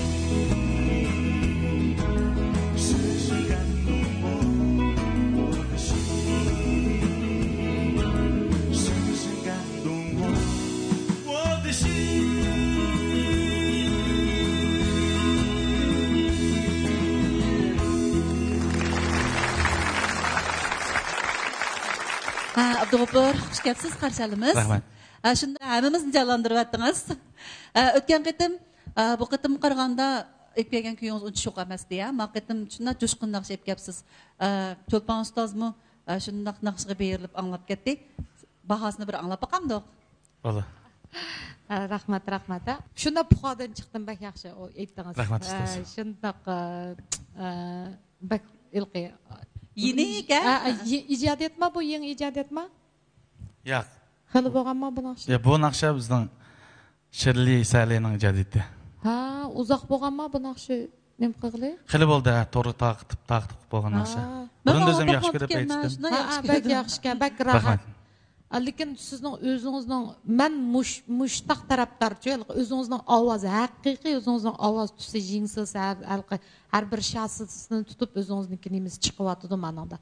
深深感动我，我的心。深深感动我，我的心。 ھە، ئابدۇغوپۇر، خۇش كەپسىز، قارشى ئالىمىز. رەھمەت. ھە، شۇنداق ھەممىمىزنى جانلاندۇرۇۋەتتىڭىز. ھە، ئۆتكەن قېتىم، ھە، بۇ قېتىمغا قارىغاندا ئېلىپ كەلگەن كۈيىڭىز ئۇنچە شوخ ئەمەستى، ھە. ما قېتىم شۇنداق جۇشقۇن ناخشا ئېلىپ كەپسىز. ھە، چولپان ئۇستازمۇ، ھە، شۇنداق ناخشىغا بېرىلىپ ئاڭلاپ كەتتى. باھاسىنى بىر ئاڭلاپ باقامدۇق؟ بولدى. ھە، رەھمەت، رەھمەت، ھە. شۇنداق پۇخادىن چىقتىم، بەك ياخشى ئېيتتىڭىز. رەھمەت، ھە، ئۇستاز. شۇنداق، ھە، ھە، بەك ھېلىقى. يېنىك، ھە؟ ھە، ھە، يې-، ئىجادىيەتما بۇ، يېڭى ئىجادىيەتما؟ ياق. خېلى بولغانما بۇ ناخشا؟ يا، بۇ ناخشا بىزنىڭ شىرلى سەلىنىڭ ئىجادىيىتى. ھە، ئۇزاق بولغانما بۇ ناخشا نېمە قىلغىلى؟ خېلى بولدى، ھە، تورغا تارقىتىپ، تارقىتىپ قويغان نەرسە. ھا. بۇرۇندىن زەم ياخشى كۆرۈپ ئېيتتىم. ھا، ھا، بەك ياخشىكەن، بەك راھەت. رەھمەت. لېكىن سىزنىڭ ئۆزىڭىزنىڭ، مەن مۇش-، مۇشتاق تەرەپدارچۇ، ھېلىقى ئۆزىڭىزنىڭ ئاۋازى، ھەقىقىي ئۆزىڭىزنىڭ ئاۋاز تۈسى، يىڭسىسى، ھەر، ھەر، ھەر بىر شاسىسىنى تۇتۇپ، ئۆزىڭىزنىڭكى نېمىسى چىقىۋاتىدۇ مانىڭدا.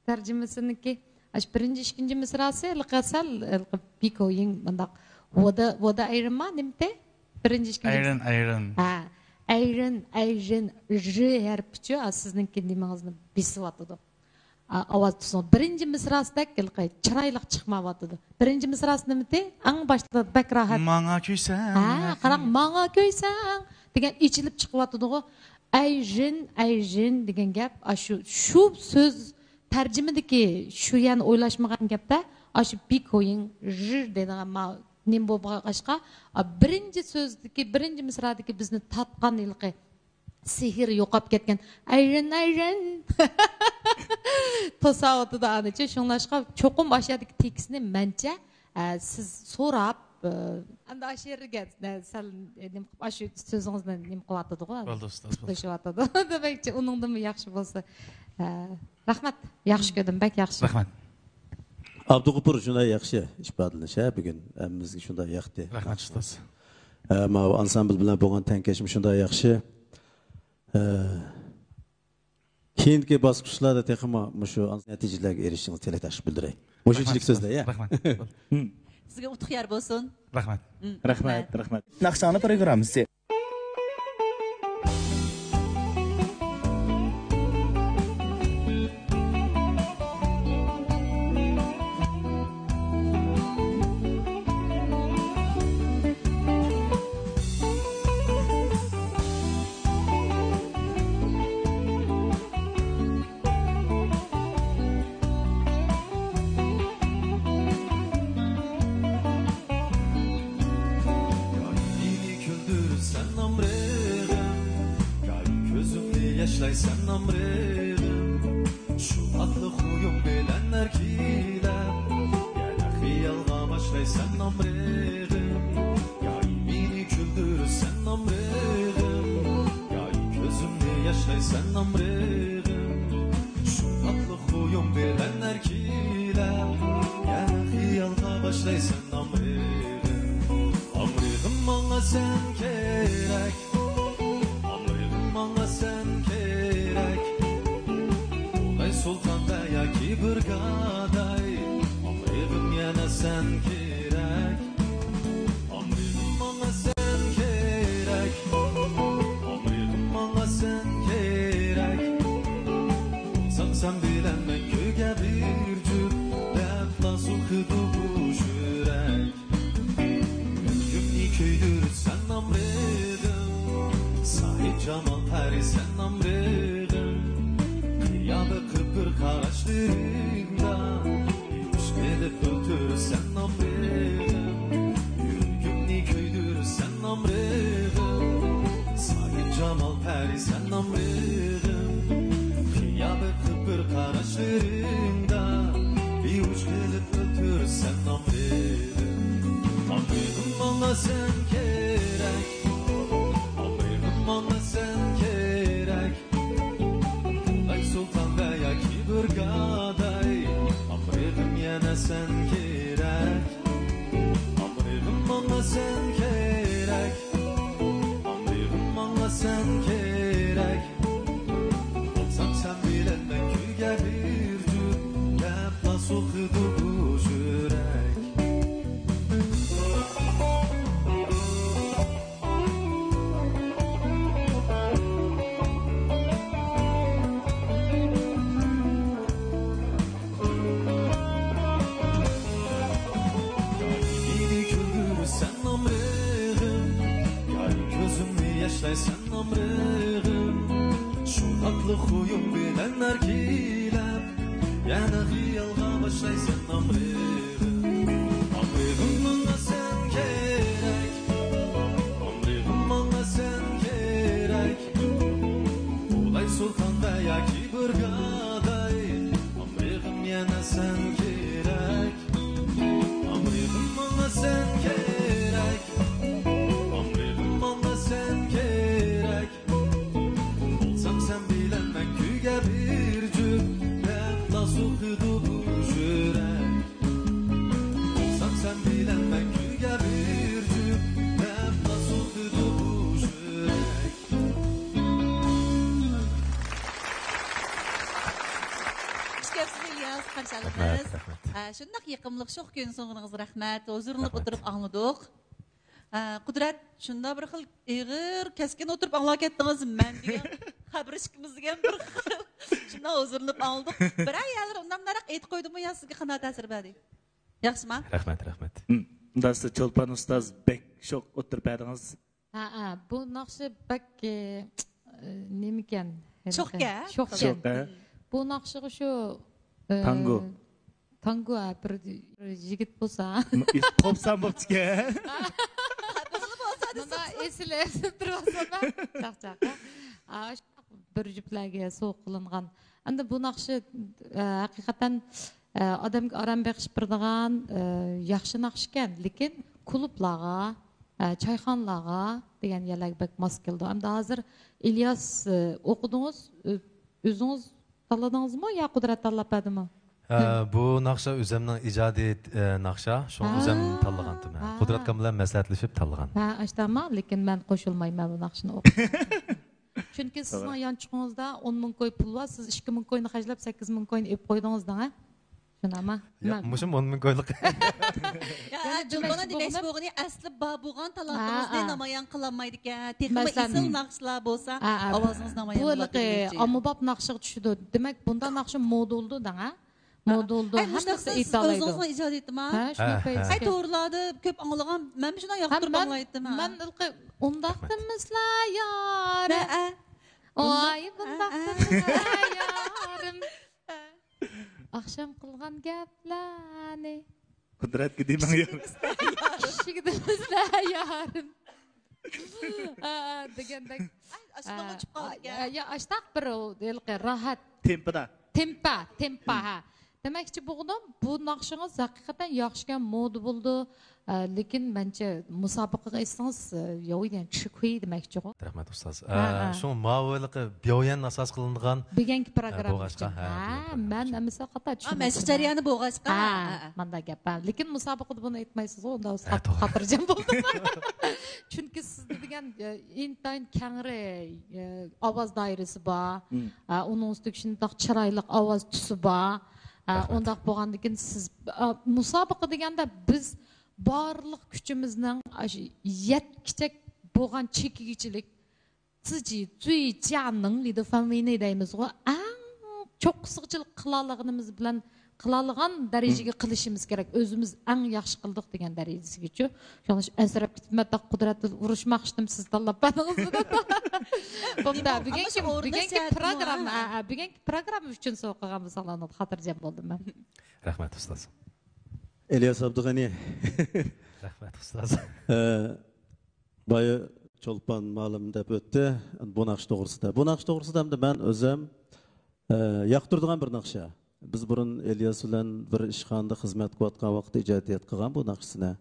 تەرجىمىسىنىڭكى، ئاشۇ بىرىنچى، ئىككىنچى مىسراسى ھېلىقى سەل، ھېلىقى بىكويىڭ مۇنداق. ۋودا، ۋودا ئايرىنما، نېمىتى؟ بىرىنچى، ئىككىنچى. ئايرىن، ئايرىن. ھە. ئايرىن، ئايرىن، ژ ھەرپىچۇ، ھا، سىزنىڭكى نېمىڭىزنى بېسىۋاتىدۇ. ئا، ئاۋاز تۈسىڭىز. بىرىنچى مىسراسىدەك ھېلىقى چىرايلىق چىقمايۋاتىدۇ. بىرىنچى مىسراسى نېمىتى؟ ئەڭ باشتا بەك راھەت. ماڭا كۆيسەڭ. ھە، قاراڭ، ماڭا كۆيسەڭ دېگەن ئېچىلىپ چىقىۋاتىدىغۇ. ئەيژىن، ئەيژىن دېگەن گەپ، ئاشۇ، شۇ سۆز تەرجىمىدىكى شۇ يەنى ئويلاشمىغان گەپتە، ئاشۇ بىكويىڭ، ژ دەيدىغان ما-، نېمە بولغاچقا، ئا، بىرىنچى سۆزدىكى، بىرىنچى مىسرادىكى بىزنى تارتقان ھېلىقى سېھىر يوقاپ كەتكەن. ئەيرىن، ئەيرىن. توساۋاتىدۇ ئانىچە. شۇڭلاشقا چوقۇم ئاشۇ يەردىكى تېكىستنى مەنچە، ئە، سىز سوراپ، ئە، ئەمدى ئاشۇ يەرگە، ئە، سەل، ئە، نېمە قىلىپ، ئاشۇ سۆزىڭىزنى نېمە قىلىۋاتىدىغۇ. بولدى، ئۇستاز، بولدى. تىكلىشىۋاتىدۇ. دېمەكچى، ئۇنىڭدىنمۇ ياخشى بولسا. ئە، رەھمەت. ياخشى كۆردۈم، بەك ياخشى. رەھمەت. ئابدۇغوپۇر، شۇنداق ياخشى ئىپادىلىنىش، ھە، بۈگۈن ھەممىمىزگە شۇنداق ياقتى. رەھمەت، ئۇستاز. ھە، ماۋۇ ئانسامبىل بىلەن بولغان تەڭكەشمۇ شۇنداق ياخشى. ھە. كېيىنكى باسقۇچلاردا تېخىمۇ مۇشۇ نەتىجىلەرگە ئېرىشىشىڭىزنى تىلەكداشلىق بىلدۈرەي. مۇشۇنچىلىك سۆزلەر، يا. رەھمەت. سىزگە ئۇتۇق يار بولسۇن. رەھمەت. رەھمەت، رەھمەت. ناخشا ئاڭلاش پروگراممىسى. ياي مېنى كۈلدۈرىسەن ئامرىغىم، ياي كۆزۈمنى ياشلايسەن ئامرىغىم. شۇ تاتلىق خۇيۇڭ بىلەن ئەركىلەپ، يەنە خىيالغا باشلايسەن ئامرىغىم. ياي مېنى كۈلدۈرىسەن ئامرىغىم، ياي كۆزۈمنى ياشلايسەن ئامرىغىم. شۇ تاتلىق خۇيۇڭ بىلەن ئەركىلەپ، يەنە خىيالغا باشلايسەن ئامرىغىم. ئامرىغىم ماڭا سەن كېرەك، ئامرىغىم ماڭا سەن كېرەك. بولاي سۇلتان ۋە ياكى بىر گاداي، ئامرىغىم يەنە سەن كېرەك. ئامرىغىم ماڭا سەن كېرەك، ئامرىغىم ماڭا سەن كېرەك. بولسام سەن بىلەن مەڭگۈگە بىر جۈپ، دەپلا سوقىدۇ بۇ يۈرەك. يۈرىكىمنى كۆيدۈرىسەن ئامرىغىم، ساھىبجامال پەرىسەن ئامرىغىم. قىيا بېقىپ بىر قاراشلىرىڭدا، بىھۇش قىلىپ ئۆلتۈرىسەن ئامرىغىم. يۈرىكىمنى كۆيدۈرىسەن ئامرىغىم، ساھىبجامال پەرىسەن ئامرىغىم. قىيا بېقىپ بىر قاراشلىرىڭدا، بىھۇش قىلىپ ئۆلتۈرىسەن ئامرىغىم. ئامرىغىم ماڭا سەن كېرەك، ئامرىغىم ماڭا سەن كېرەك. بولاي سۇلتان ۋە ياكى بىر گاداي، ئامرىغىم يەنە سەن كېرەك. ئامرىغىم ماڭا سەن كېرەك، ئامرىغىم ماڭا سەن كېرەك. بولسام سەن بىلەن مەڭگۈگە بىر جۈپ، دەپلا سوقىدۇ بۇ يۈرەك. مېنى كۈلدۈرىسەن ئامرىغىم، ياي كۆزۈمنى ياشلايسەن ئامرىغىم. شۇ تاتلىق خۇيۇڭ بىلەن ئەركىلەپ، يەنە خىيالغا باشلايسەن ئامرىغىم. ئامرىغىم ماڭا سەن كېرەك، ئامرىغىم ماڭا سەن كېرەك. بولاي سۇلتان ۋە ياكى بىر گاداي، ئامرىغىم يەنە سەن كېرەك. ئامرىغىم ماڭا سەن كېرەك، ئامرىغىم ماڭا سەن كېرەك. رەھمەت، رەھمەت. ھە، شۇنداق يېقىملىق شوخ كۆيۈنسۇڭىڭىز رەھمەت. ھۇزۇرلىنىپ ئولتۇرۇپ ئاڭلىدۇق. ھە، قۇدرەت، شۇنداق بىر خىل ئېغىر، كەسكىن ئولتۇرۇپ ئاڭلاپ كەتتىڭىز. مەن دېگەن، خەبىرىشكىمىز دېگەن بىر خىل. شۇنداق ھۇزۇرلىنىپ ئاڭلىدۇق. بىرەر يەرلىرى ئۇنداق نەرەق ئېيتىپ قويدىمۇ يا سىزگە قانداق تەسىر بەردى؟ ياخشىما؟ رەھمەت، رەھمەت. ئۇنداقسا چولپان ئۇستاز بەك شوخ ئولتۇرۇپ بەردىڭىز. ھە، ھە، بۇ ناخشا بەك، ئى، نېمىكەن؟ شوخكەن. شوخكەن. بۇ ناخشىغا شۇ، ئى، تانگو. تانگو، ھە، بىر، بىر يىگىت بولسا. قوپسام بوپتىكەن. مانا ئېسىل ئېسىل تۇرۇۋاتسام، چاقچاق. ھە، شۇنداق بىر جۈپلەرگە سوۋغا قىلىنغان. ئەمدى بۇ ناخشا، ئە، ھەقىقەتەن، ئە، ئادەمگە ئارام بېغىشلاپ بېرىدىغان، ئە، ياخشى ناخشىكەن. لېكىن كۇلۇبلارغا، ئە، چايخانىلارغا دېگەن يەرلەرگە بەك ماس كېلىدۇ. ئەمدى ھازىر ئىلياس، ئە، ئوقۇدىڭىز، ئۆ-، ئۆزىڭىز تاللىدىڭىزمۇ يا قۇدرەت تاللاپ بەردىمۇ؟ ئە، بۇ ناخشا ئۆزۈمنىڭ ئىجادىي، ئە، ناخشا. شۇڭا ئۆزۈم تاللىغانتىم. ھە. قۇدرەت ئاكام بىلەن مەسلىھەتلىشىپ تاللىغان. ھە، ئاشتاما، لېكىن مەن قوشۇلمايمەن بۇ ناخشىنى ئوقۇشقا. چۈنكى سىزنىڭ يانچۇقىڭىزدا ئون مىڭ كوي پۇل بار، سىز ئىككى مىڭ كوينى خەجلەپ، سەككىز مىڭ كوينى ئېلىپ قويدىڭىز دەڭە. شۇنداقمۇ؟ ياق، مۇشۇم ئون مىڭ كويلۇق. يا، جۇلپاندا دېمەكچى بولغىنى، ئەسلى بار بولغان تالانتىڭىزنى نامايان قىلالمايدىكەن. تېخىمۇ ئېسىل ناخشىلار بولسا، ئاۋازىڭىز نامايان بولىدۇ دېمەكچى. ئاممىباب ناخشىغا چۈشىدۇ. دېمەك، بۇنداق ناخشا مودا بولىدۇ دەڭە. مودا بولىدۇ. ھەممىسى ئېيتالايدۇ. ئۆزىڭىزنىڭ ئىجادىيىتىما؟ ھە، شۇنداق. ئەي، توغرىلادا كۆپ ئاڭلىغان، مەن شۇنداق ياقتۇرۇپ ئاڭلايتتىم. مەن ئۇنداق دېمىسىلە يارىم. ۋاي، بۇنداق دېمىسىلە يارىم. ئاخشام قىلغان گەپلەرنى. قۇدرەتكە دېمەڭ يا. كىشىگە دېمىسىلە يارىم. دېگەندەك. ئاشۇنداق ئۇچۇپ قالدىكەن. يا، ئاشتاق بىر ھېلىقى راھەت. تېمپىدا. تېمپا، تېمپا، ھە. دېمەكچى بولغىنىم، بۇ ناخشىڭىز ھەقىقەتەن ياخشىكەن، مودا بولىدۇ. ئە، لېكىن مەنچە مۇسابىقىگە ئېيتسىڭىز، ئە، ياۋۇيدىن چۈشۈكۈي دېمەكچىغۇ. رەھمەت ئۇستاز. ئە، شۇڭا ماۋۇ ھېلىقى بياۋيەن ئاساس قىلىنغان. بۈگۈنكى پروگرامما ئۈچۈن. ھە، مەن ئەمىسە خاتا چۈشىنىپ. مەشىق جەريانى بولغاچقا. ھە، مانداق گەپ. لېكىن مۇسابىقىدە بۇنى ئېيتمايسىزغۇ، ئۇندا خاتىرجەم بولدۇم. چۈنكى سىزدە دېگەن، ئە، ئىنتايىن كەڭرى، ئە، ئاۋاز دائىرىسى بار. ئە، ئۇنىڭ ئۈستىگە شۇنداق چىرايلىق ئاۋاز تۈسى بار. ئە، ئۇنداق بولغاندىكىن سىز، ئە، مۇسابىقە دېگەندە بىز بارلىق كۈچىمىزنىڭ ئاشۇ يەتكۈچەك بولغان چېكىگىچىلىك، 自己最佳能力的范围内 دەيمىزغۇ، ئەڭ چوققىسىغىچە قىلالىغىنىمىز بىلەن، قىلالىغان دەرىجىگە قىلىشىمىز كېرەك. ئۆزىمىز ئەڭ ياخشى قىلدۇق دېگەن دەرىجىسىگىچۇ. شۇڭا ئەنسىرەپ كېتىپ، مەن قۇدرەت بىلەن ئۇرۇشماقچىدىم، سىز تاللاپ بەردىڭىز دېدىم. بوپتۇ، بۈگۈنكى، بۈگۈنكى پروگرامما، ئە، ئە، بۈگۈنكى پروگرامما ئۈچۈن سوۋغا قىلغان بولساڭلار، خاتىرجەم بولدۇم مەن. رەھمەت ئۇستاز. ئىلياس ئابدۇغېنى. رەھمەت ئۇستاز. ئە، بايا چولپان مۇئەللىم دەپ ئۆتتى بۇ ناخشا توغرىسىدا. بۇ ناخشا توغرىسىدا ئەمدى مەن ئۆزۈم، ئە، ياقتۇرىدىغان بىر ناخشا. بىز بۇرۇن ئىلياس بىلەن بىر ئىشخانىدا خىزمەت قىلىۋاتقان ۋاقىتتا ئىجادىيەت قىلغان بۇ ناخشىسىنى.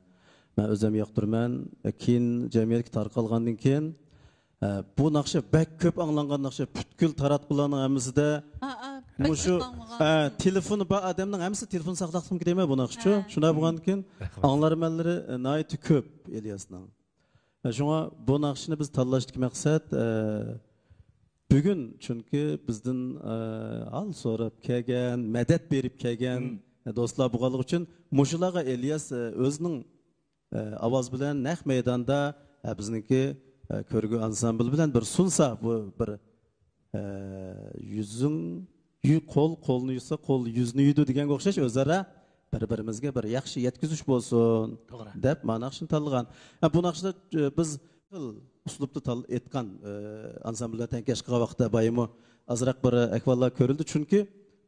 مەن ئۆزۈم ياقتۇرىمەن. كېيىن جەمئىيەتكە تارقالغاندىن كېيىن، ئە، بۇ ناخشا بەك كۆپ ئاڭلانغان ناخشا. پۈتكۈل تاراتقۇلارنىڭ ھەممىسىدە مۇشۇ، ئە، تېلېفونى بار ئادەمنىڭ ھەممىسى تېلېفون ساقلاقلىقىمىكىن دەيمەن بۇ ناخشىچۇ. شۇنداق بولغاندىكىن ئاڭلارمەنلىرى، ئە، ناھايىتى كۆپ ئىلياسنىڭ. ئە، شۇڭا بۇ ناخشىنى بىز تاللاشتىكى مەقسەت، ئە، بۈگۈن چۈنكى بىزدىن، ئە، ھال سوراپ كەلگەن، مەدەت بېرىپ كەلگەن، ئە، دوستلار بولغانلىقى ئۈچۈن مۇشۇلارغا ئىلياس، ئە، ئۆزىنىڭ، ئە، ئاۋاز بىلەن نەق مەيداندا، ئە، بىزنىڭكى، ئە، كۆرگۈ ئانسامبىل بىلەن بىر سۇنسا، بۇ بىر، ئە، يۈزۈڭ، يۈ-، قول قولنى يۇسا، قول يۈزنى يۇيىدۇ دېگەنگە ئوخشاش ئۆزئارا بىر-بىرىمىزگە بىر ياخشى يەتكۈزۈش بولسۇن دەپ ما ناخشىنى تاللىغان. ئە، بۇ ناخشىدا، ئە، بىز خىل ئۇسلۇبتا تال-، ئېيتقان، ئە، ئانسامبىل بىلەن تەڭكەش قىلغان ۋاقىتتا بايىمۇ ئازراق بىر ئەھۋاللار كۆرۈلدى. چۈنكى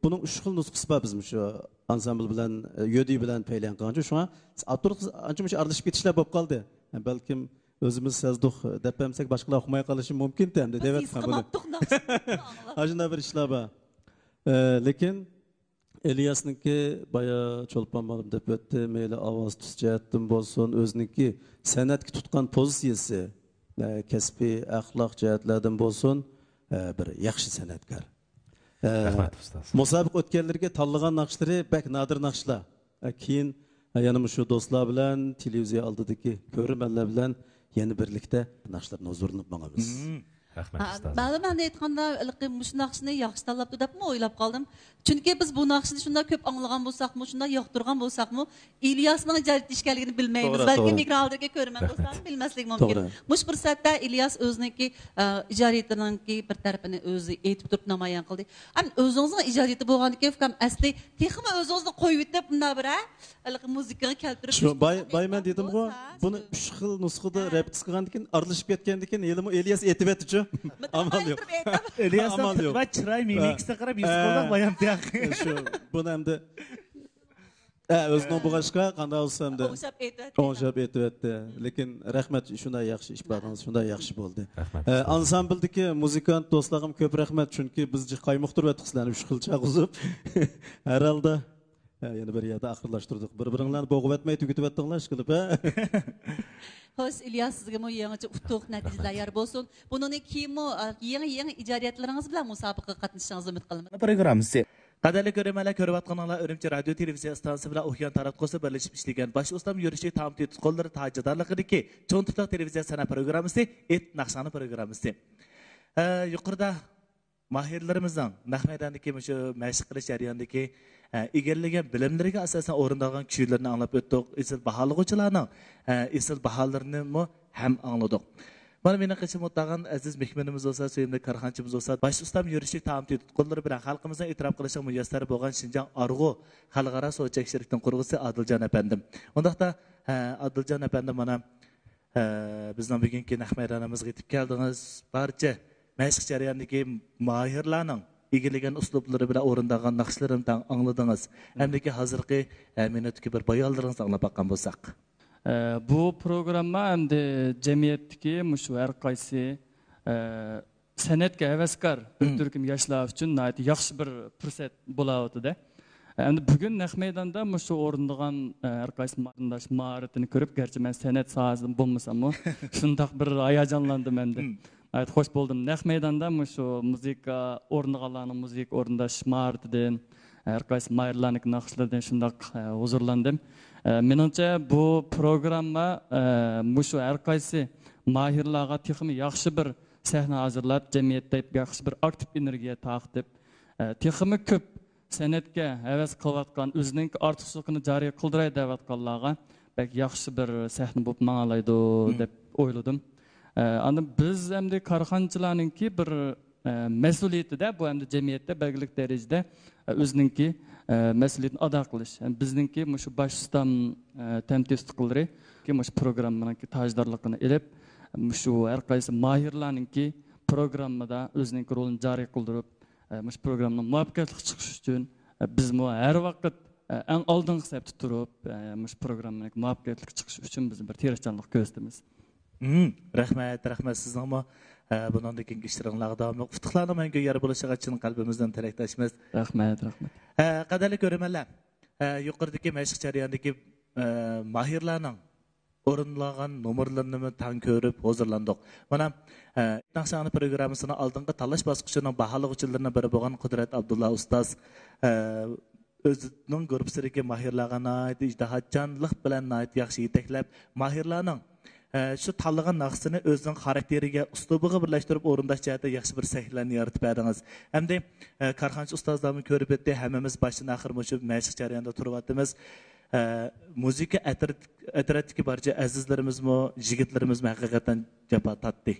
بۇنىڭ ئۈچ خىل نۇسخىسى بار بىز مۇشۇ ئانسامبىل بىلەن، ئە، يۆدى بىلەن پەيلەن قىلغانچۇ. شۇڭا ئاپتورلۇق ئانچە مۇنچە ئارىلىشىپ كېتىشلەر بولۇپ قالدى. ئە، بەلكىم ئۆزىمىز سەزدۇق دەپ بەرمىسەك باشقىلار ئۇقماي قېلىشى مۇمكىن تەمدى دەۋەتقەن بۇنى. ئاشۇنداق بىر ئىشلار بار. ئە، لېكىن ئىلياسنىڭكى بايا چولپان مۇئەللىم دەپ ئۆتتى، مەيلى ئاۋاز تۈس جەھەتتىن بولسۇن، ئۆزىنىڭكى سەنئەتكە تۇتقان پوزىتسىيىسى، ئە، كەسپىي ئەخلاق جەھەتلەردىن بولسۇن، ئە، بىر ياخشى سەنئەتكار. ئە، رەھمەت ئۇستاز. مۇسابىقە ئۆتكەنلىرىگە تاللىغان ناخشىلىرى بەك نادىر ناخشىلار. ئە، كېيىن، ئە، يەنە مۇشۇ دوستلار بىلەن تېلېۋىزىيە ئالدىدىكى كۆرۈرمەنلەر بىلەن يەنە بىرلىكتە ناخشىلارنى ھۇزۇرلىنىپ ماڭىمىز. رەھمەت، ھە، ئۇستاز. مەلۇم، مەن ئېيتقاندا، ھېلىقى مۇشۇ ناخشىنى ياخشى تاللاپتۇ دەپمۇ ئويلاپ قالدىم. چۈنكى بىز بۇ ناخشىنى شۇنداق كۆپ ئاڭلىغان بولساقمۇ، شۇنداق ياقتۇرغان بولساقمۇ، ئىلياسنىڭ ئىجادىيەت ئىكەنلىكىنى بىلمەيمىز. توغرا، بەلكى توغرا. مىكرو ھالدىكى كۆرۈرمەن دوستلارمۇ بىلمەسلىكى مۇمكىن. توغرا. مۇشۇ پۇرسەتتە ئىلياس ئۆزىنىڭكى، ئە، ئىجادىيىتىنىڭكى بىر تەرىپىنى ئۆزى ئېيتىپ تۇرۇپ نامايان قىلدى. ئەمدى ئۆزىڭىزنىڭ ئىجادىيىتى بولغاندىكىن، ئۇكام، ئەسلى تېخىمۇ ئۆزىڭىزنى قويۇۋېتىپ، مۇنداق بىر، ھە، ھېلىقى مۇزىكىغا كەلتۈرۈپ شۇ باي، باي مەن دېدىمغۇ، بۇنى ئۈچ خىل نۇسخىدا ھە. رېپېتىتسىيە قىلغاندىكىن، ئارىلىشىپ كەتكەندىكىن، ھېلىمۇ ئىلياس ئېتىۋەتتىچۇ. ئامال يوق. ئىلياس ئامال يوق. ۋە چىراي مىمىكىسىغا قاراپ ھېس ھە. قىلدىڭ بايام تېخى. شۇ، بۇنى ئەمدى، ھە، ئۆزىنىڭ بولغاچقا، قانداق بولسا ئەمدى. ئوڭشاپ ئېتىۋەتتى. ئوڭشاپ ئېتىۋەتتى. لېكىن رەھمەت، شۇنداق ياخشى ئىپادىڭىز، شۇنداق ياخشى بولدى. رەھمەت. ئە، ئانسامبىلدىكى مۇزىكانت دوستلارغىمۇ كۆپ رەھمەت، چۈنكى بىز جىق قايمۇقتۇرۇۋەتتۇق سىلەرنى ئۈچ خىل چاققۇزۇپ. ھەر ھالدا، ھە، يەنە بىر يەردە ئاخىرلاشتۇردۇق. بىر-بىرىڭلارنى بوغۇۋەتمەي تۈگىتىۋەتتىڭلار، ئىشقىلىپ، ھە؟ خوش، ئىلياس، سىزگىمۇ يېڭىچە ئۇتۇق، نەتىجىلەر يار بولسۇن. بۇنىڭدىن كېيىنمۇ، ئە، يېڭى، يېڭى ئىجادىيەتلىرىڭىز بىلەن مۇسابىقىگە قاتنىشىشىڭىزنى ئۈمىد قىلىمىز. پروگراممىسى. قەدىرلىك كۆرۈرمەنلەر، كۆرۈۋاتقىنىڭلار ئۈرۈمچى رادىيو تېلېۋىزىيە ئىستانسىسى بىلەن ئوكيان تاراتقۇسى بىرلىشىپ ئىشلىگەن باش ئۇستام يۈرۈشلۈك تامتى تۇتقۇنلىرى تاجىدارلىقىدىكى چوڭ تىپلىق تېلېۋىزىيە سەنئەت پروگراممىسى ئېيت ناخشاڭنى پروگراممىسى. ئە، يۇقىرىدا ماھىرلىرىمىزنىڭ نەق مەيداندىكى مۇشۇ مەشىق قىلىش جەريانىدىكى، ئە، ئىگىلىگەن بىلىملىرىگە ئاساسەن ئورۇندالغان كۈيلىرىنى ئاڭلاپ ئۆتتۇق. ئېسىل باھالىغۇچىلارنىڭ، ئە، ئېسىل باھالىرىنىمۇ ھەم ئاڭلىدۇق. مانا مېنىڭ قېشىمدا ئولتۇرغان ئەزىز مېھمىنىمىز بولسا، سۆيۈملۈك كارخانىچىمىز بولسا، باش ئۇستام يۈرۈشلۈك تامتى تۇتقۇنلىرى بىلەن خەلقىمىزنىڭ ئېتىراپ قىلىشىغا مۇيەسسەر بولغان شىنجاڭ ئارغۇ خەلقئارا سودا چەكلىك شىركىتىنىڭ قۇرغۇچىسى ئادىلجان ئەپەندىم. ئۇنداقتا، ھە، ئادىلجان ئەپەندىم، مانا، ھە، بىزنىڭ بۈگۈنكى نەق مەيدانىمىزغا يېتىپ كەلدىڭىز. بارچە مەشىق جەريانىدىكى ماھىرلارنىڭ ئىگىلىگەن ئۇسلۇبلىرى بىلەن ئورۇندالغان ناخشىلىرىنى تەڭ ئاڭلىدىڭىز. ھەمدىكى ھازىرقى، ھە، مىنۇتتىكى بىر بايانلىرىڭىزنى ئاڭلاپ باققان بولساق. ئە، بۇ پروگرامما ئەمدى جەمئىيەتتىكى مۇشۇ ھەر قايسى، ئە، سەنئەتكە ھەۋەسكار بىر تۈركۈم ياشلار ئۈچۈن ناھايىتى ياخشى بىر پۇرسەت بولاۋاتىدۇ. ئەمدى بۈگۈن نەق مەيداندا مۇشۇ ئورۇندىغان، ئە، ھەر قايسى قېرىنداش ماھارىتىنى كۆرۈپ، گەرچە مەن سەنئەت ساھەسىدىن بولمىساممۇ، شۇنداق بىر ھاياجانلاندىم ئەمدى. ناھايىتى خوش بولدۇم. نەق مەيداندا مۇشۇ مۇزىكا ئورۇندىغانلارنىڭ مۇزىكا ئورۇنداش ماھارىتىدىن، ھەر قايسى ماھىرلارنىڭ ناخشىلىرىدىن شۇنداق، ئە، ھۇزۇرلاندىم. ئە، مېنىڭچە بۇ پروگرامما، ئە، مۇشۇ ھەر قايسى ماھىرلارغا تېخىمۇ ياخشى بىر سەھنە ھازىرلاپ، جەمئىيەتتە ياخشى بىر ئاكتىپ ئېنېرگىيە تارقىتىپ، ئە، تېخىمۇ كۆپ سەنئەتكە ھەۋەس قىلىۋاتقان، ئۆزىنىڭكى ئارتۇقچىلىقىنى جارى قىلدۇراي دەۋاتقانلارغا بەك ياخشى بىر سەھنە بولۇپ ماڭالايدۇ دەپ ئويلىدىم. ئە، ئاندىن بىز ئەمدى كارخانىچىلارنىڭكى بىر، ئە، مەسئۇلىيىتىدە، بۇ ئەمدى جەمئىيەتتە بەلگىلىك دەرىجىدە، ئە، ئۆزىنىڭكى، ئە، مەسئۇلىيىتىنى ئادا قىلىش. ھەم بىزنىڭكى مۇشۇ باش ئۇستام، ئە، تەمتى ئۇستىقىلىرى مۇشۇ پروگراممىنىڭكى تاجدارلىقىنى ئېلىپ، مۇشۇ ھەر قايسى ماھىرلارنىڭكى پروگراممىدا ئۆزىنىڭكى رولىنى جارى قىلدۇرۇپ، ئە، مۇشۇ پروگراممىنىڭ مۇۋەپپەقىيەتلىك چىقىشى ئۈچۈن، ئە، بىزمۇ ھەر ۋاقىت، ئە، ئەڭ ئالدىنقى سەپتە تۇرۇپ، ئە، مۇشۇ پروگراممىنىڭ مۇۋەپپەقىيەتلىك چىقىشى ئۈچۈن بىز بىر تىرىشچانلىق كۆرسىتىمىز. مم، رەھمەت، رەھمەت سىزنىڭمۇ، ئە، بۇنىڭدىن كېيىنكى ئىشلىرىڭلارغا داۋاملىق ئۇتۇقلارنىڭ مەڭگۈ يار بولۇشىغا چىن قەلبىمىزدىن تىلەكداشمىز. رەھمەت، رەھمەت. ئە، قەدىرلىك كۆرۈرمەنلەر، ئە، يۇقىرىدىكى مەشىق جەريانىدىكى، ئە، ماھىرلارنىڭ ئورۇنلىغان نومۇرلىرىنىمۇ تەڭ كۆرۈپ ھۇزۇرلاندۇق. مانا، ئە، ناخشاڭنى پروگراممىسىنىڭ ئالدىنقى تاللاش باسقۇچىنىڭ باھالىغۇچىلىرىنىڭ بىرى بولغان قۇدرەت ئابدۇللا ئۇستاز، ئە، ئۆزىنىڭ گۇرۇپپىسىدىكى ماھىرلارغا ناھايىتى ئىجتىھاتچانلىق بىلەن ناھايىتى ياخشى يېتەكلەپ، ماھىرلارنىڭ، ئە، شۇ تاللىغان ناخشىسىنى ئۆزىنىڭ خاراكتېرىگە، ئۇسلۇبىغا بىرلەشتۈرۈپ ئورۇنداش جەھەتتە ياخشى بىر سەھنىلەرنى يارىتىپ بەردىڭىز. ئەمدى، ئە، كارخانىچى ئۇستازلارمۇ كۆرۈپ ئۆتتى، ھەممىمىز باشتىن ئاخىر مۇشۇ مەشىق جەريانىدا تۇرۇۋاتىمىز. ئە، مۇزىكا ئەترىت-، ئەترەتتىكى بارچە ئەزىزلىرىمىزمۇ، يىگىتلىرىمىزمۇ ھەقىقەتەن جاپا تارتتى.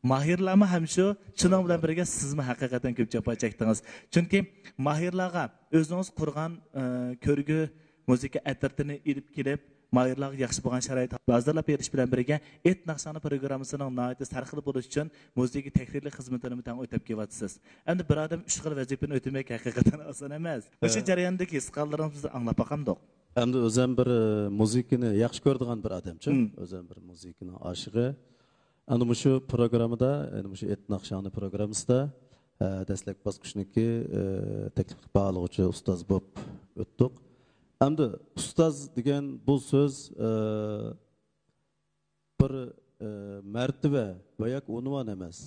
ماھىرلارمۇ ھەم شۇ، شۇنىڭ بىلەن بىرگە سىزمۇ ھەقىقەتەن كۆپ جاپا چەكتىڭىز. چۈنكى ماھىرلارغا ئۆزىڭىز قۇرغان، ئە، كۆرگۈ مۇزىكا ئەترىتىنى ئېلىپ كېلىپ، ماھىرلارغا ياخشى بولغان شارائىت ھازىرلاپ بېرىش بىلەن بىرگە، ئېيت ناخشاڭنى پروگراممىسىنىڭ ناھايىتى سەرخىل بولۇشى ئۈچۈن مۇزىكا تەھرىرلىك خىزمىتىنىمۇ تەڭ ئۆتەپ كېلىۋاتىسىز. ئەمدى بىر ئادەم ئۈچ خىل ۋەزىپىنى ئۆتىمەك ھەقىقەتەن ئاسان ئەمەس. مۇشۇ ھە. جەرياندىكى ھېس قىلغانلىرىڭىزنى بىز ئاڭلاپ باقامدۇق؟ ئەمدى ئۆزۈم بىر، ئە، مۇزىكىنى ياخشى كۆرىدىغان بىر ئادەمچۇ. مم. ئۆزۈم بىر مۇزىكىنىڭ ئاشىقى. ئەنە مۇشۇ پروگراممىدا، يەنى مۇشۇ ئېيت ناخشاڭنى پروگراممىسىدا، ئە، دەسلەپكى باسقۇچنىڭكى، ئە، تەكلىپلىك باھالىغۇچى ئۇستاز بولۇپ ئۆتتۇق. ئەمدى ئۇستاز دېگەن بۇ سۆز، ئە، بىر، ئە، مەرتىۋە ۋە ياكى ئۇنۋان ئەمەس.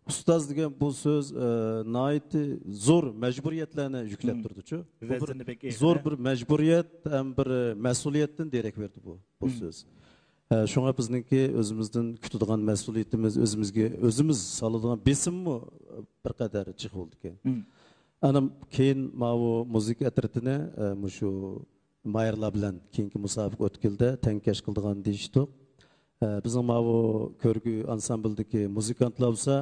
ئۇستاز دېگەن بۇ سۆز، ئە، ناھايىتى زور مەجبۇرىيەتلەرنى يۈكلەپ مم. تۇرىدۇچۇ. بۇ بىر ۋەزنى بەك ئېغىر، زور ھە؟ بىر مەجبۇرىيەت ھەم بىر مەسئۇلىيەتتىن دېرەك بېرىدۇ بۇ، بۇ مم. سۆز. ئە، شۇڭا بىزنىڭكى ئۆزىمىزدىن كۈتىدىغان مەسئۇلىيىتىمىز، ئۆزىمىزگە ئۆزىمىز سالىدىغان بېسىممۇ بىر قەدەر جىق بولىدىكەن. ئانا كېيىن ماۋۇ مۇزىكا ئەترىتىنى، ئە، مۇشۇ ماھىرلار بىلەن كېيىنكى مۇسابىقە ئۆتكىلىدە تەڭكەش قىلىدىغان دېيىشتۇق. ئە، بىزنىڭ ماۋۇ كۆرگۈ ئانسامبىلدىكى مۇزىكانتلار بولسا،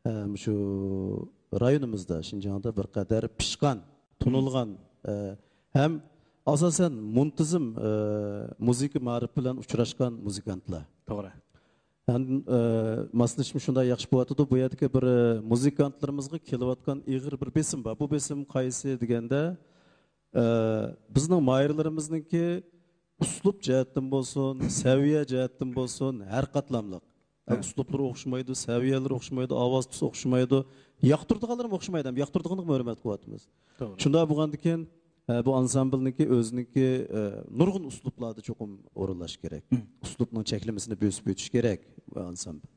ئە، مۇشۇ رايونىمىزدا، شىنجاڭدا بىر قەدەر پىشقان، تونۇلغان، ئە، ھەم ئاساسەن مۇنتىزىم، ئە، مۇزىكا مائارىپى بىلەن ئۇچراشقان مۇزىكانتلار. توغرا. ھەم، ئە، ماسلىشىشمۇ شۇنداق ياخشى بولۇۋاتىدۇ. بۇ يەردىكى بىر، ئە، مۇزىكانتلىرىمىزغا كېلىۋاتقان ئېغىر بىر بېسىم بار. بۇ بېسىم قايسى دېگەندە، ئە، بىزنىڭ ماھىرلىرىمىزنىڭكى ئۇسلۇب جەھەتتىن بولسۇن، سەۋىيە جەھەتتىن بولسۇن، ھەر قاتلاملىق. ھە. ئۇسلۇبلىرى ئوخشىمايدۇ، سەۋىيەلىرى ئوخشىمايدۇ، ئاۋاز تۈسى ئوخشىمايدۇ. ياقتۇرىدىغانلىرىمۇ ئوخشىمايدۇ، ھەم ياقتۇرىدىغىنىغا ھۆرمەت قىلىۋاتىمىز. توغرا. شۇنداق بولغاندىكىن، ئە، بۇ ئانسامبىلنىڭكى ئۆزىنىڭكى، ئە، نۇرغۇن ئۇسلۇبلاردا چوقۇم ئورۇنلاش كېرەك. ئۇسلۇبنىڭ چەكلىمىسىنى بۆسۈپ ئۆتۈش كېرەك بۇ ئانسامبىل.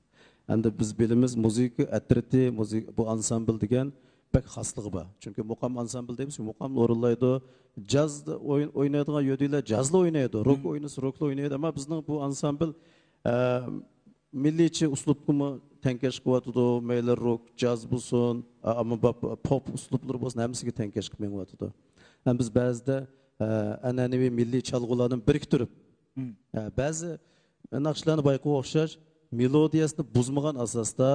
ئەمدى بىز بىلىمىز، مۇزىكا ئەترىتى، مۇزىكا، بۇ ئانسامبىل دېگەن بەك خاسلىقى بار. چۈنكى مۇقام ئانسامبىل دەيمىز، مۇقامنى ئورۇنلايدۇ. جاز ئوي-، ئوينايدىغان يۆدىلەر جازلا ئوينايدۇ، روك ئوينىسا روكلا ئوينايدۇ. ئەمما بىزنىڭ بۇ ئانسامبىل، ئە، مىللىيچە ئۇسلۇبقىمۇ تەڭكەش قىلىۋاتىدۇ، مەيلى روك، جاز بولسۇن، ئە، ئەمما باب-، پوپ ئۇسلۇبلىرى بولسۇن، ھەممىسىگە تەڭكەش قىلىپ مېڭىۋاتىدۇ. ھەم بىز بەزىدە، ئە، ئەنئەنىۋى مىللىي چالغۇلارنى بىرىكتۈرۈپ، ئە، بەزى ناخشىلارنى بايىقىغا ئوخشاش مېلودىيەسىنى بۇزمىغان ئاساستا،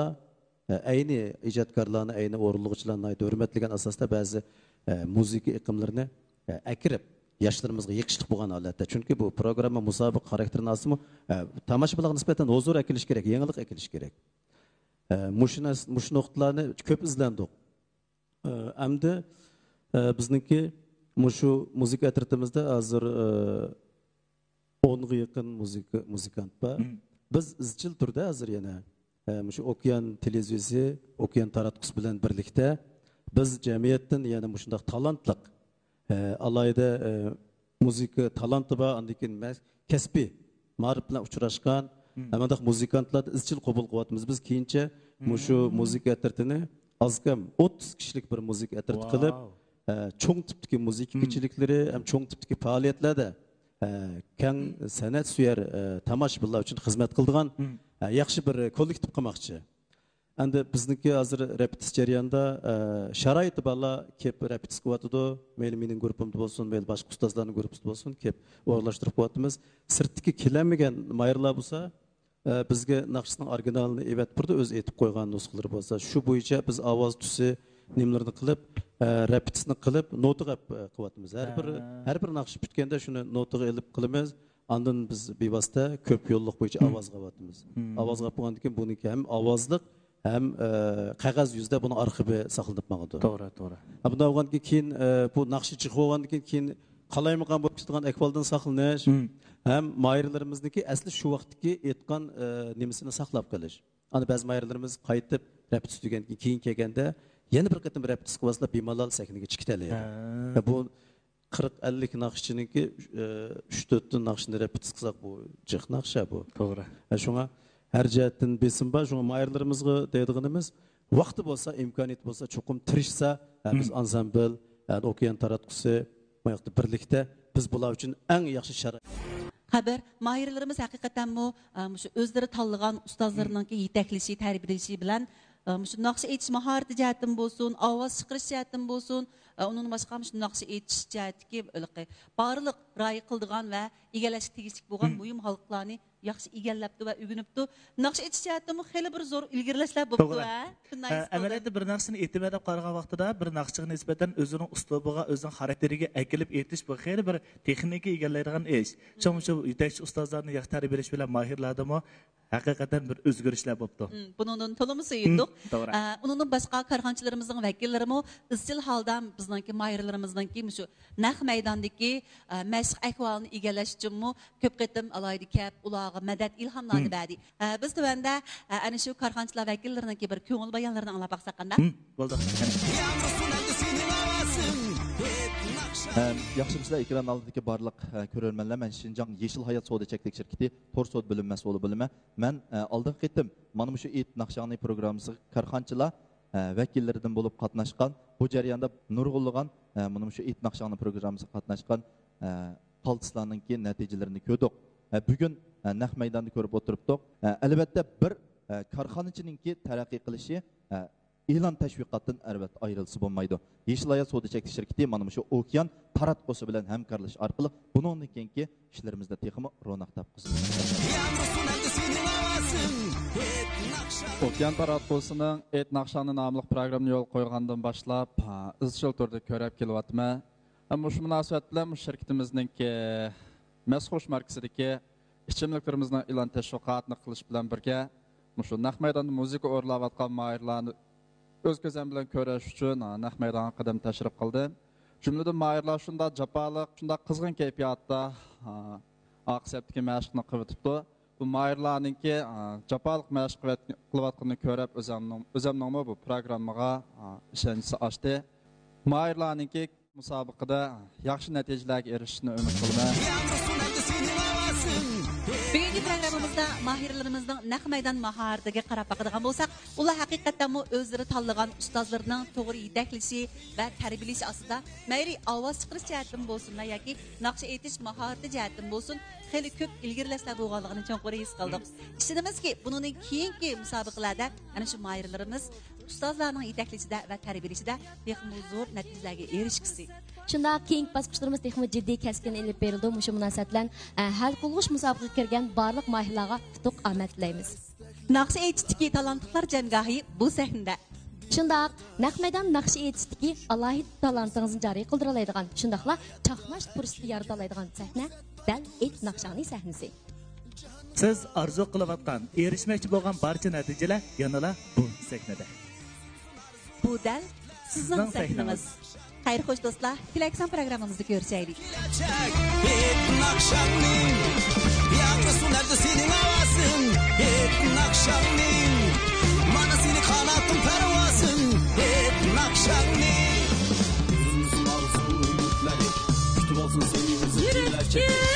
ئە، ئەينى ئىجادكارلارنى، ئەينى ئورۇنلىغۇچىلارنى ناھايىتى ھۆرمەتلىگەن ئاساستا بەزى، ئە، مۇزىكا ئېقىملىرىنى، ئە، ئەكىرىپ، ياشلىرىمىزغا يېقىشلىق بولغان ھالەتتە. چۈنكى بۇ پروگرامما مۇسابىقە خاراكتېرىنى ئالسىمۇ، ئە، تاماشىبىنلارغا نىسبەتەن ھۇزۇر ئەكېلىش كېرەك، يېڭىلىق ئەكېلىش كېرەك. ئە، مۇشۇ نەرس-، مۇشۇ نۇقتىلارنى كۆپ ئىزلەندۇق. ئە، ئەمدى، ئە، بىزنىڭكى مۇشۇ مۇزىكا ئەترىتىمىزدە ھازىر، ئە، ئونغا يېقىن مۇزىكا-، مۇزىكانت بار. بىز ئىزچىل تۈردە ھازىر يەنە، ئە، مۇشۇ ئوكيان تېلېۋىزىيىسى، ئوكيان تاراتقۇسى بىلەن بىرلىكتە بىز جەمئىيەتتىن يەنە مۇشۇنداق تالانتلىق، ئە، ئالاھىدە، ئە، مۇزىكا تالانتى بار، ئاندىن كېيىن مە-، كەسپىي مائارىپ بىلەن ئۇچراشقان، ھەممىنداق مۇزىكانتلارنى ئىزچىل قوبۇل قىلىۋاتىمىز. بىز كېيىنچە مۇشۇ مۇزىكا ئەترىتىنى ئاز كەم ئوتتۇز كىشىلىك بىر مۇزىكا ئەترىتى قىلىپ، ئە، چوڭ تىپتىكى مۇزىكا كېچىلىكلىرى ھەم چوڭ تىپتىكى پائالىيەتلەردە، ئە، كەڭ سەنئەت سۆيەر، ئە، تاماشىبىنلار ئۈچۈن خىزمەت قىلىدىغان، ئە، ياخشى بىر كوللېكتىپ قىلماقچى. ئەمدى بىزنىڭكى ھازىر رېپېتىتسىيە جەريانىدا، ئە، شارائىتى بارلار كېلىپ رېپېتىتسىيە قىلىۋاتىدۇ. مەيلى مېنىڭ گۇرۇپپامدا بولسۇن، مەيلى باشقا ئۇستازلارنىڭ گۇرۇپپىسىدا بولسۇن، كېلىپ ئورۇنلاشتۇرۇپ قىلىۋاتىمىز. سىرتتىكى كېلەلمىگەن ماھىرلار بولسا، ئە، بىزگە ناخشىسىنىڭ ئورىگىنالىنى ئېۋەتىپ بېرىدۇ، ئۆزى ئېيتىپ قويغان نۇسخىلىرى بولسا. شۇ بويىچە بىز ئاۋاز تۈسى نېمىلىرىنى قىلىپ، ئە، رېپېتىتسىيىنى قىلىپ، نوتىغا ئەپ، ئە، قىلىۋاتىمىز. ھەر بىر، ھە. ھەر بىر ناخشا پۈتكەندە شۇنى نوتىغا ئېلىپ قىلىمىز. ئاندىن بىز بىۋاسىتە كۆپ يوللۇق بويىچە ئاۋازغا ئاۋاتىمىز. ئاۋازغا ئاپ بولغاندىن كېيىن بۇنىڭكى ھەم ئاۋازلىق، ھەم، ئە، قەغەز يۈزىدە بۇنىڭ ئارخىپى ساقلىنىپ ماڭىدۇ. توغرا، توغرا. ھە، بۇنداق بولغاندىن كېيىن، ئە، بۇ ناخشا جىق بولغاندىن كېيىن، كېيىن قالايمىقان بولۇپ كېتىدىغان ئەھۋالدىن ساقلىنىش، ھەم ماھىرلىرىمىزنىڭكى ئەسلى شۇ ۋاقىتتىكى ئېيتقان، ئە، نېمىسىنى ساقلاپ قېلىش. ئانا بەزى ماھىرلىرىمىز قايتىپ رېپېتىتسىيە تۈگەندىن كېيىن كەلگەندە، يەنە بىر قېتىم رېپېتىتسىيە قىلىۋالسىلا، بىمالال سەھنىگە چىقىپ كېتەلەيدۇ. ھە. ھە، بۇ قىرىق، ئەللىك ناخشىچىنىڭكى، ئۈچ، ئە، ئۈچ، تۆتتىن ناخشىنى رېپېتىتسىيە قىلساق، بۇ جىق ناخشا بۇ. توغرا. ھە، شۇڭا ھەر جەھەتتىن بېسىم بار. شۇڭا ماھىرلىرىمىزغا دەيدىغىنىمىز، ۋاقتى بولسا، ئىمكانىيىتى بولسا، چوقۇم تىرىشسا، ھە، بىز ئانسامبىل، ھە، ئوكيان تاراتقۇسى، بۇ ياقتا بىرلىكتە بىز بۇلار ئۈچۈن ئەڭ ياخشى شارائىت. خەۋەر، ماھىرلىرىمىز ھەقىقەتەنمۇ، ئە، مۇشۇ ئۆزلىرى تاللىغان ئۇستازلىرىنىڭكى يېتەكلىشى، تەربىيەلىشى بىلەن، ئە، مۇشۇ ناخشا ئېيتىش ماھارىتى جەھەتتىن بولسۇن، ئاۋاز چىقىرىش جەھەتتىن بولسۇن، ئە، ئۇنىڭدىن باشقا مۇشۇ ناخشا ئېيتىش جەھەتتىكى ھېلىقى بارلىق رىئايە قىلىدىغان ۋە ئىگىلەشكە تېگىشلىك بولغان مۇھىم ھالقىلارنى ياخشى ئىگىلەپتۇ ۋە ئۆگىنىپتۇ. ناخشا ئېيتىش جەھەتتىمۇ خېلى بىر زور ئىلگىرىلەشلەر بوپتۇ، توغرا. ھە؟ شۇنداق ھە، ھېس قىلدىم. ئەمەلىيەتتە بىر ناخشىنى ئېيتىمەن دەپ قارىغان ۋاقتىدا، بىر ناخشىغا نىسبەتەن ئۆزىنىڭ ئۇسلۇبىغا، ئۆزىنىڭ خاراكتېرىگە ئەكېلىپ ئېيتىش، بۇ خېلى بىر تېخنىكا ئىگىلەيدىغان ئىش. شۇڭا شۇ يېتەكچى ئۇستازلارنى ياخشى تەربىيەلەش بىلەن ماھىرلاردىمۇ ھەقىقەتەن بىر ئۆزگىرىشلەر بوپتۇ. مم، بۇنىڭدىن تولىمۇ سۆيۈندۇق. مم، توغرا. ئە، ئۇنىڭدىن باشقا كارخانىچىلىرىمىزنىڭ ۋەكىللىرىمۇ ئىزچىل ھالدا بىزنىڭكى ماھىرلىرىمىزنىڭكى مۇشۇ نەق مەيداندىكى، ئە، مەشىق ئەھۋالىنى ئىگىلەش ئۈچۈنمۇ كۆپ قېتىم ئالاھىدە كەپ، ئۇلارغا مەدەت، ئىلھاملارنى بەردى. ئە، بىز تۆۋەندە، ئە، ئەنە شۇ كارخانىچىلار ۋەكىللىرىنىڭكى بىر كۆڭۈل بايانلىرىنى ئاڭلاپ باقساق قانداق؟ مم، بولدى. ئە، ياخشىمۇسىلەر ئېكران ئالدىدىكى بارلىق، ئە، كۆرۈرمەنلەر؟ مەن شىنجاڭ يېشىل ھايات سودا چەكلىك شىركىتى تور سودا بۆلۈم مەسئۇلى بولىمەن. مەن، ئە، ئالدىنقى قېتىم مانا مۇشۇ ئېيت ناخشاڭنى پروگراممىسىغا كارخانىچىلار، ئە، ۋەكىللىرىدىن بولۇپ قاتناشقان، بۇ جەرياندا نۇرغۇنلىغان، ئە، مانا مۇشۇ ئېيت ناخشاڭنى پروگراممىسىغا قاتناشقان، ئە، قالتىسلارنىڭكى نەتىجىلىرىنى كۆردۇق. ئە، بۈگۈن ئە، نەق مەيداندا كۆرۈپ ئولتۇرۇپتۇق. ئە، ئەلۋەتتە، بىر، ئە، كارخانىچىنىڭكى تەرەققىي قىلىشى، ئە، ئېلان تەشۋىقاتتىن، ئەلۋەتتە، ئايرىلسا بولمايدۇ. يېشىل ھايات سودا چەكلىك شىركىتى مانا مۇشۇ ئوكيان تاراتقۇسى بىلەن ھەمكارلىشىش ئارقىلىق بۇنىڭدىن كېيىنكى ئىشلىرىمىزدا تېخىمۇ روناق تاپقۇزىدۇ. ئوكيان تاراتقۇسىنىڭ ئېيت ناخشاڭنى ناملىق پروگراممىنى يولغا قويغاندىن باشلاپ، ئا، ئىزچىل تۈردە كۆرەپ كېلىۋاتىمەن. ھەم مۇشۇ مۇناسىۋەت بىلەن مۇشۇ شىركىتىمىزنىڭكى مەسخۇش ماركىسىدىكى ئىچىملىكلىرىمىزنىڭ ئېلان تەشۋىقاتىنى قىلىش بىلەن بىرگە، مۇشۇ نەق مەيداندا مۇزىكا ئورۇنلاۋاتقان ماھىرلارنى ئۆز كۆزۈم بىلەن كۆرۈش ئۈچۈن، ھە، نەق مەيدانغا قەدەم تەشرىپ قىلدىم. جۈملىدىن ماھىرلار شۇنداق جاپالىق، شۇنداق قىزغىن كەيپىياتتا، ھە، ئارقا سەپتىكى مەشىقنى قىلىۋېتىپتۇ. بۇ ماھىرلارنىڭكى، ھە، جاپالىق مەشىق قىلىۋەت-، قىلىۋاتقىنىنى كۆرۈپ، ئۆزۈمنىڭ، ئۆزۈمنىڭمۇ بۇ پروگراممىغا، ھە، ئىشەنچ ئاشتى. ماھىرلارنىڭكى مۇسابىقىدە ياخشى نەتىجىلەرگە ئېرىشىشىنى ئۈمىد قىلىمەن. بۈگۈنكى پروگراممىمىزدا ماھىرلىرىمىزنىڭ نەق مەيدان ماھارىتىگە قاراپ باقىدىغان بولساق، ئۇلار ھەقىقەتەنمۇ ئۆزلىرى تاللىغان ئۇستازلىرىنىڭ توغرا يېتەكلىشى ۋە تەربىيەلىشى ئاستىدا مەيلى ئاۋاز چىقىرىش جەھەتتىن بولسۇن ياكى ناخشا ئېيتىش ماھارىتى جەھەتتىن بولسۇن، خېلى كۆپ ئىلگىرىلەشلەر بولغانلىقىنى چوڭقۇر ھېس قىلدۇق. ئىشىنىمىزكى، بۇنىڭدىن كېيىنكى مۇسابىقىلەردە ئەنە شۇ ماھىرلىرىمىز ئۇستازلارنىڭ يېتەكلىشىدە ۋە تەربىيەلىشىدە تېخىمۇ زور نەتىجىلەرگە ئېرىشكۈسى. شۇنداق، كېيىنكى باسقۇچلىرىمىز تېخىمۇ جىددىي، كەسكىن ئېلىپ بېرىلىدۇ. مۇشۇ مۇناسىۋەت بىلەن، ئە، ھەل قىلغۇچ مۇسابىقىگە كىرگەن بارلىق ماھىرلارغا ئۇتۇق ئامەت تىلەيمىز. ناخشا ئېيتىشتىكى تالانتلىقلار جەمگاھى بۇ سەھنىدە. شۇنداق، نەق مەيدان ناخشا ئېيتىشتىكى ئالاھىدە تالانتىڭىزنى جارى قىلدۇرالايدىغان، شۇنداقلا چاقناش پۇرسىتى يارىتالايدىغان سەھنە دەل ئېيت ناخشاڭنى سەھنىسى. سىز ئارزۇ قىلىۋاتقان، ئېرىشمەكچى بولغان بارچە نەتىجىلەر يەنىلا بۇ سەھنىدە. بۇ دەل سىزنىڭ سىزنىڭ سەھنىڭىز. سەھنىڭىز. خەير خوش دوستلار، كېلەكسان پروگراممىمىزدا كۆرۈشەيلى. ئېيت ناخشاڭنى، ياڭرىسۇن ئەمدى سېنىڭ ئاۋازىڭ. ئېيت ناخشاڭنى، مانا سېنى قاناتىم پەرۋازىم. ئېيت ناخشاڭنى. يۈرەككە